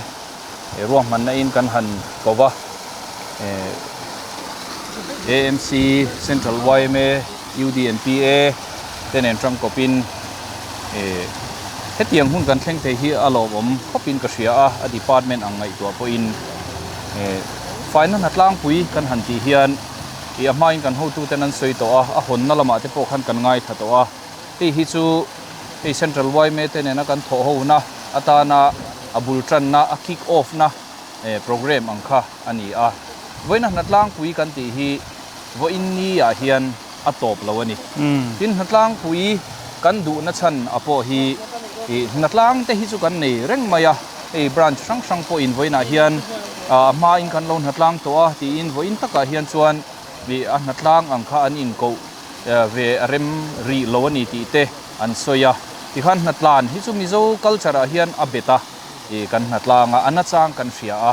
ruahmanna in kan han ko va, AMC, Central yma, UDNPA te nen tangkawpin hetiang hun kan thleng thei hi a lawmawm khawpin ka hria a, a department ang ngaihtuah pawhin faina hna tlangpui kan han tih hian ih a hmain kan hotuten an sawi tawh a, a hawnna lamah te pawh khan kan ngaithla tawh a, hei hi chu hei Central yma te nena kan thawh hona atana a bul tanna a kick off na program ang kha a ni a, vawiina hna tlangpui kan tih hi vawiin ni ah hian a tawp lo a ni. Tin, hnatlangpui kan duhna chhan a pawh hi ih hnatlang te hi chu kan nei reng mai a, hei branch hrang hrang pawhin vawiinah hian a hmain kan lo hnatlang tawh a tiin vawiin takah hian chuan ih a hnatlang ang kha an inkoh ve a rem rih lo a ni tih te an sawi a. Tikhan hnatlan hi chu Mizo culture ah hian a bet a, ih kan hnatlang a, a nachang kan hria a.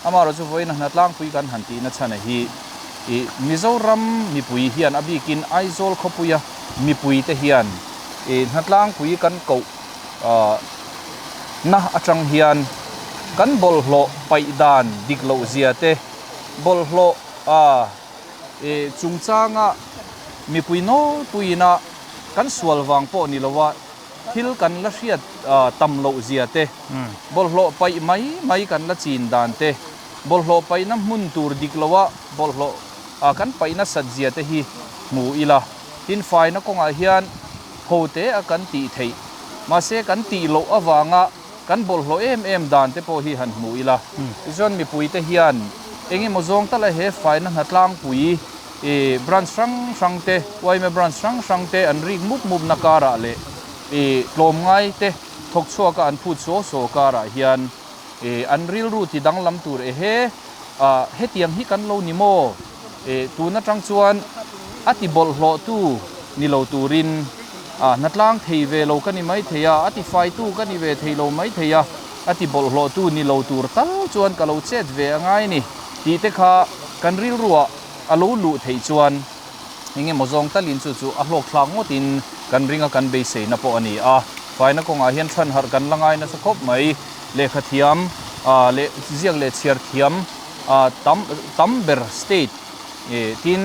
Amaherawhchu chu vawiin a hnatlangpui kan han tihna chhan a hi ih Mizoram mipui hian a bikin Aizawl khawpuia mipuite hian ih hnatlangpui kan koh ah na atang hian kan bawlhhlawh paih dan dik loh zia te bawlhhlawh ah ih chungchanga mipui nawlpuiin a kan sual vang pawh ni lo a thil kan la hriat tam loh zia te, bawlhhlawh paih mai mai kan la chin dan te, bawlhhlawh paihna hmun tur dik loa bawlhhlawh kan paih nasat zia te hi hmu ila. Tin, faina kawngah hian ho te a kan tih theih, mahse kan tih loh avanga kan bawlhhlawh em em dan te pawh hi han hmu ila. Tichuan mipuite hian eng emaw zawng tala he faina hna tlangpui I branch hrang hrang te, yma branch hrang hrang te an rik mup mup na karah leh i tlawmngai te thawk chhuak a an phut suau suau karah hian i an rilru ti danglam tur ehe a hetiang hi kan lo ni maw? I tun atang chuan a ti bawlhhlawh tu ni lo turin a hnatlang thei ve lo ka ni mai thei a, a ti fai tu ka ni ve thei lo mai thei a, a ti bawlhhlawh tu ni lo tur tal chuan ka lo chet ve a ngai ni tih te kha kan rilruah a lo luh theih chuan eng emaw zawng talin chu chu a hlawk thlak ngawtin kan ring a, kan beiseina pawh a ni a. Faina kawngah hian than harh kan la ngai nasa khawp mai. Lehkha thiam leh ziak leh chhiar thiam tam tam ber state tin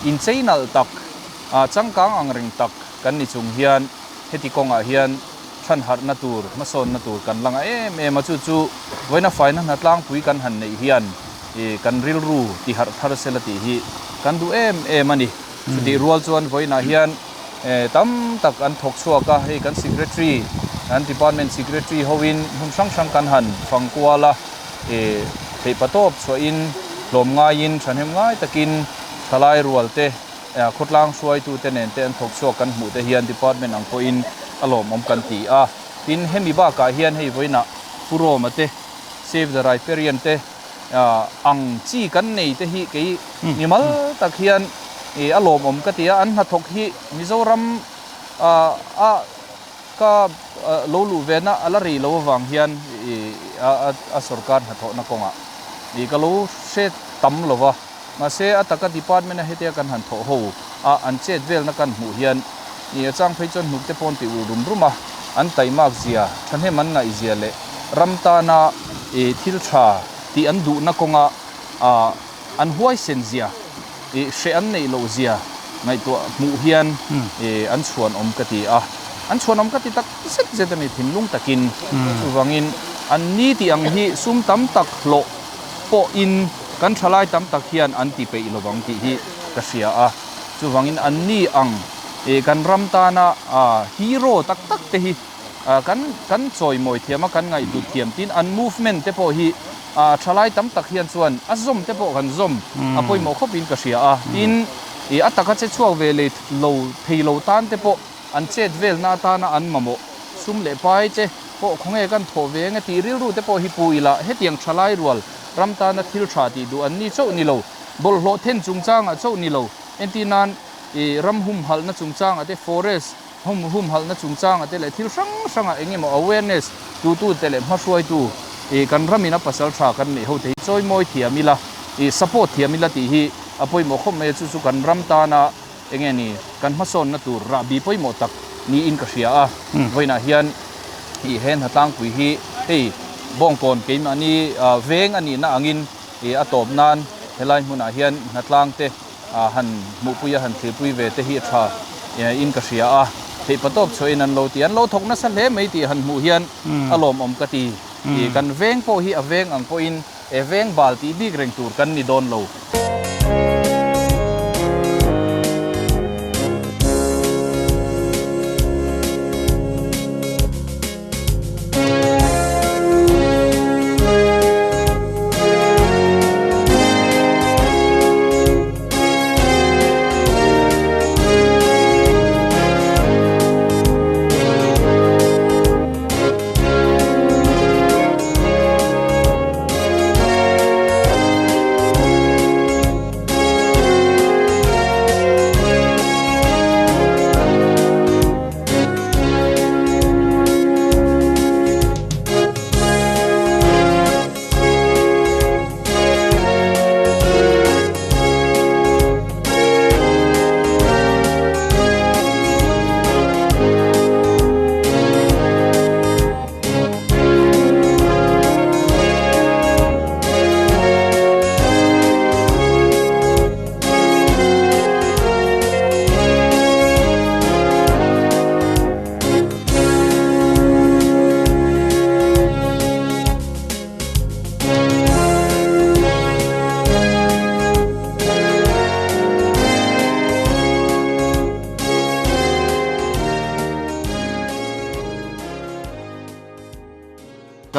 inchei nalh tak changkang ang reng tak kan ni chung hian heti kawngah hian. Thanharhna tur, hmasawnna tur kan la ngah em em a, chu chu vawiina faina hna tlangpui kan han neih hian kan rilru tiharh thar sela tih hi kan duh em em a ni. Chutih rual chuan vawiinah hian tam tak an thawk chhuak a, hei kan Secretary, kan Department Secretary hoin hmun hrang hrang kan han fang kual a, theihpatawp chhuahin hlawm ngaiin thahnem ngai takin thalai rual te, Khawtlang hruaitute nen te an thawk chhuak kan hmuh te hian department ang pawhin a lawmawm kan ti a. Tin, hemi bakah hian hei vawiinah Pu Roma te, Save the Riparian te ang chi kan nei te hi kei mimal tak hian a lawmawm ka ti a. An hnathawk hi Mizoram a ka lo luh ve na a la rei lo avang hian a sorkar hnathawhna kawngah ka lo hre tam lo va. Mahse, a taka department-a hetia kan han thawh ho a, an chet velna kan hmuh hian i a chang phei chuan hnuk te pawh an ti ul rum rum a, an taimak zia, thahnem an ngaih zia leh ram tana i thil tha tih an duhna kawnga an huaisen zia, i hreh an neih loh zia ngaihtuah hmuh hian i an chhuanawm ka ti a, an chhuanawm ka ti tak zet zet a ni thinlung takin. Chuvangin an ni tih ang hi sum tam tak hlawh pawhin kan thalai tam tak hian an ti peih lovang tih hi ka hria a, chuvangin anni ang kan ram tana hero tak tak te hi kan kan chawimawi thiam a, kan ngaihhlut thiam tin an movement te pawh hi thalai tam tak hian chuan a zawm te pawh kan zawm a pawimawh khawpin ka hria a, tin a taka che chhuak ve lei lo thei lo tan te pawh an chet velna atana an mamawh sum leh pai te pawh khawnge kan thawh ve enge tih rilru te pawh hi pu ila hetiang thalai rual ram tana thil tha tih duh an ni chauh ni lo, bawlhhlawh then chungchangah chauh ni lo, entir nan ih ram humhalhna chungchangah te forest hum humhalhna chungchangah te leh thil hrang hrangah eng emaw awareness tutu te leh hmahruaitu ih kan ramin a pasal tha kan neih ho te hi chawimawi thiam ila ih support thiam ila tih hi a pawimawh khawp mai a chu chu kan ram tana Enge ni, kan hmasawnna tur rahbi pawimawh tak niin ka hria a, vawiinah hian ih he hnatlangpui hi hei Bawngkawn keimahni veng a nihna angin ih a tawp nan helai hmunah hian hnatlang te han hmuhpui a han thlirpui ve te hi a tha in ka hria a, theihpatawp chhuahin an lo ti, an lo thawk nasa hle mai tih han hmuh hian a lawmawm ka ti, ih kan veng pawh hi a veng ang pawhin E veng bal tih bik reng tur kan ni dawn lo.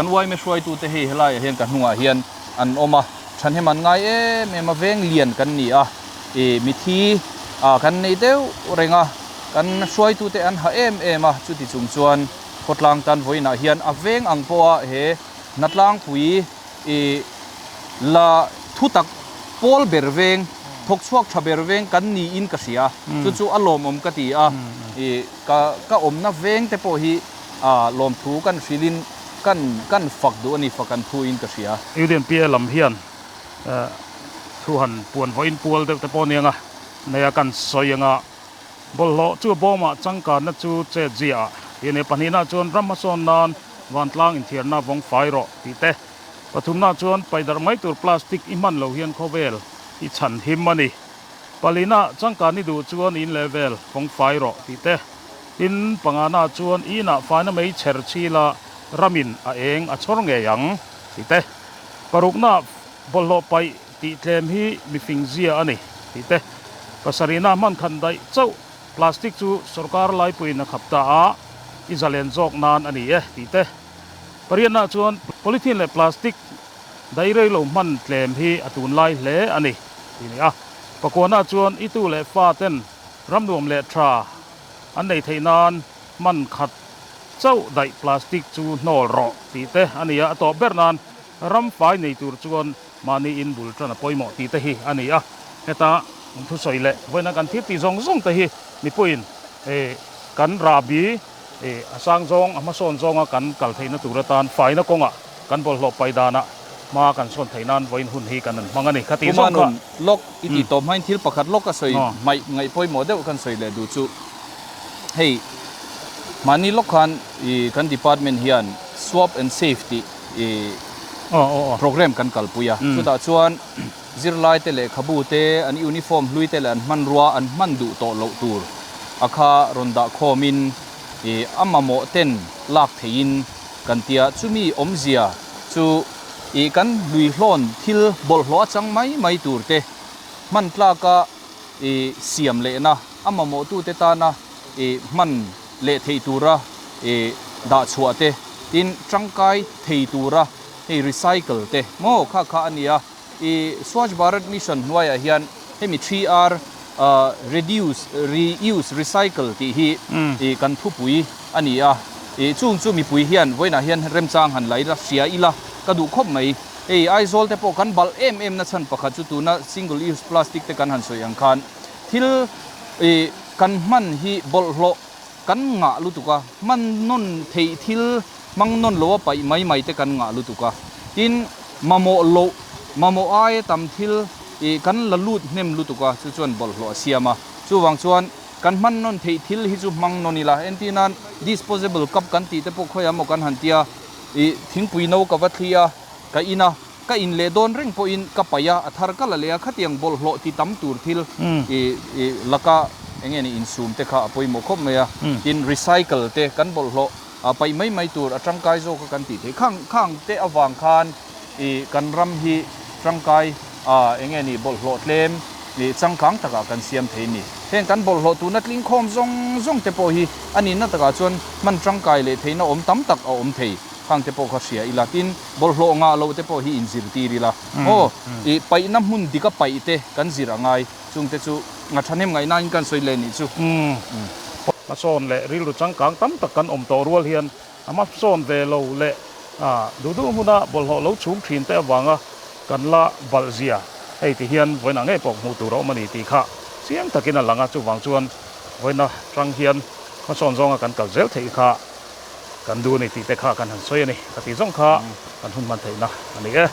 Kan uaime hruaitute hei helaiah hian ka hnungah hian an awm a, thahnem an ngai em em a, veng lian kan ni a, ih mithi ah kan nei deuh reng a, kan hruaitute an ha em em a, chuti chung chuan khawtlang tan vawiinah hian a veng ang pawha he hnatlangpui ih la thu tak pawl ber veng, thawk chhuak tha ber veng kan niin ka hria, chu chu a lawmawm ka ti a, ih ka ka awmna veng te pawh hi a lawmthu kan hrilhin kan kan fak duh a ni, fak an phu in ka hria. UDNPA lam hian thu han puan vawiin pual deuh te pawh aniang a, nei a kan sawi anga bawlhhlawh chu bawmah changkanna chu chet ziah tih a ni. Pahnihna chuan ram hmasawn nan vantlang inthiarna vawng fai rawh tih te, pathumna chuan paidarh mai tur plastic i hman lo hian khawvel i chhan him a ni. Palina changkan i duh chuan in leh vel vawng fai rawh tih te. Tin, pangana chuan inah faina mei chher chhila ramin a eng a chhawr ngei ang tih te, parukna bawlhhlawh paih tih tlem hi mifing zia a ni tih te, pasarihna hman khan daih chauh plastic chu sorkar laipuiin a khap ta a, i zalen zawk nan a ni e tih te, pariatna chuan polythene leh plastic daih rei lo hman tlem hi a tunlai hle a ni tih a ni a, pakuana chuan i tu leh fa ten ramnuam leh tha An nei theih nan hman khat chauh daih plastic chu hnawl rawh tih te a ni a, a tawp ber nan ram fai nei tur chuan mahni in bul tan a pawimawh tih te hi a ni a. Heta an thusawi leh vawiina kan thil tih zawng zawng te hi mipuiin kan rahbi a sang zawng a hmasawn zawnga kan kal theihna tur atan faina kawngah kan bawlhhlawh pai danah hma kan sawn theih nan vawiin hun hi kan an hmang a ni. Khatih zawng kha. Pumanun, Lawk i tih tawp hmain thil pakhat lawk a sawi hmaih ngaih pawimawh deuh kan sawi leh duh chu hei mahni lawk khan i kan department hian swap and save tih i program kan kalpui a chutah chuan zirlai te lehkhabu te an uniform hlui te leh an hmanrua an hman duh tawh loh tur a kha rawn dah khawm in i a mamawh ten lak theihin kan tia chumi awmzia chu Ih kan hluihlawn thil bawlhhlawh a chang mai mai tur te hman tlaka ih siam lehna a mamawhtute tana ih hman leh theih tura ih dah chhuah te tin tangkai thei tura hei recycle te maw kha kha a ni a. Ih Swachh Bharat Mission hnuaiah hian hemi 3R Reduce, Reuse, Recycle tih hi ih kan thupui a ni a. Ih chung chu mipui hian vawiinah hian remchang han la ila, hria ila ka duh khawp mai. Hei Aizawl te pawh kan balh em em na chhan pakhat chu tuna single use plastic te kan han sawi ang khan thil ih kan hman hi bawlhhlawh kan ngah lutuk a, hman nawn theih thil hmang nawn lo a paih mai mai te kan ngah lutuk a. Tin, mamawh loh, mamawh aia tam thil ih kan la lut hnem lutuk a, chu chuan bawlhhlawh a siam a. Chuvang chuan kan hman nawn theih thil hi chu hmang nawn ila, entir nan disposable cup kan tih te pawh khawiah maw kan han tia, ih thingpui no ka va thli a, ka in a, ka in leh dawn reng pawhin ka paih a, a thar ka la leh a, khatiang bawlhhlawh ti tam tur thil ih ih laka eng nge ni insum te kha a pawimawh khawp mai a, tin recycle te kan bawlhhlawh paih mai mai tur a tangkai zawk a kan tih theih khang khang te avang khan ih kan ram hi tangkai ah eng nge ni bawlhhlawh tlem ih changkang takah kan siam thei a ni. Heng kan bawlhhlawh tuna tling khawm zawng zawng te pawh hi a nihna takah chuan hman tangkai leh theihna awm tam tak a awm thei. Khang te pawh kha hria ila tin bawlhhlawh ngah loh te pawh hi inzirtir ila aw ih paihna hmun dika paih te kan zir a ngai chung te chu nga thahnem ngaihnain kan sawi leh nih chu. Hmasawn leh rilru changkang tam tak kan awm tawh rual hian a hmasawn ve lo leh duh duh hmuna bawlhhlawh lo chhung thin te avanga kan la balh zia hei ti hian vawiinah ngei pawh hmuh tur a awm a ni tih kha chiang takin a lang a chuvang chuan vawiina tang hian hmasawn zawnga kan kal zel theih kha Kan duh a ni tih te kha kan han sawi a ni. Ka tih zawng kha kan hun hman theihna a ni e.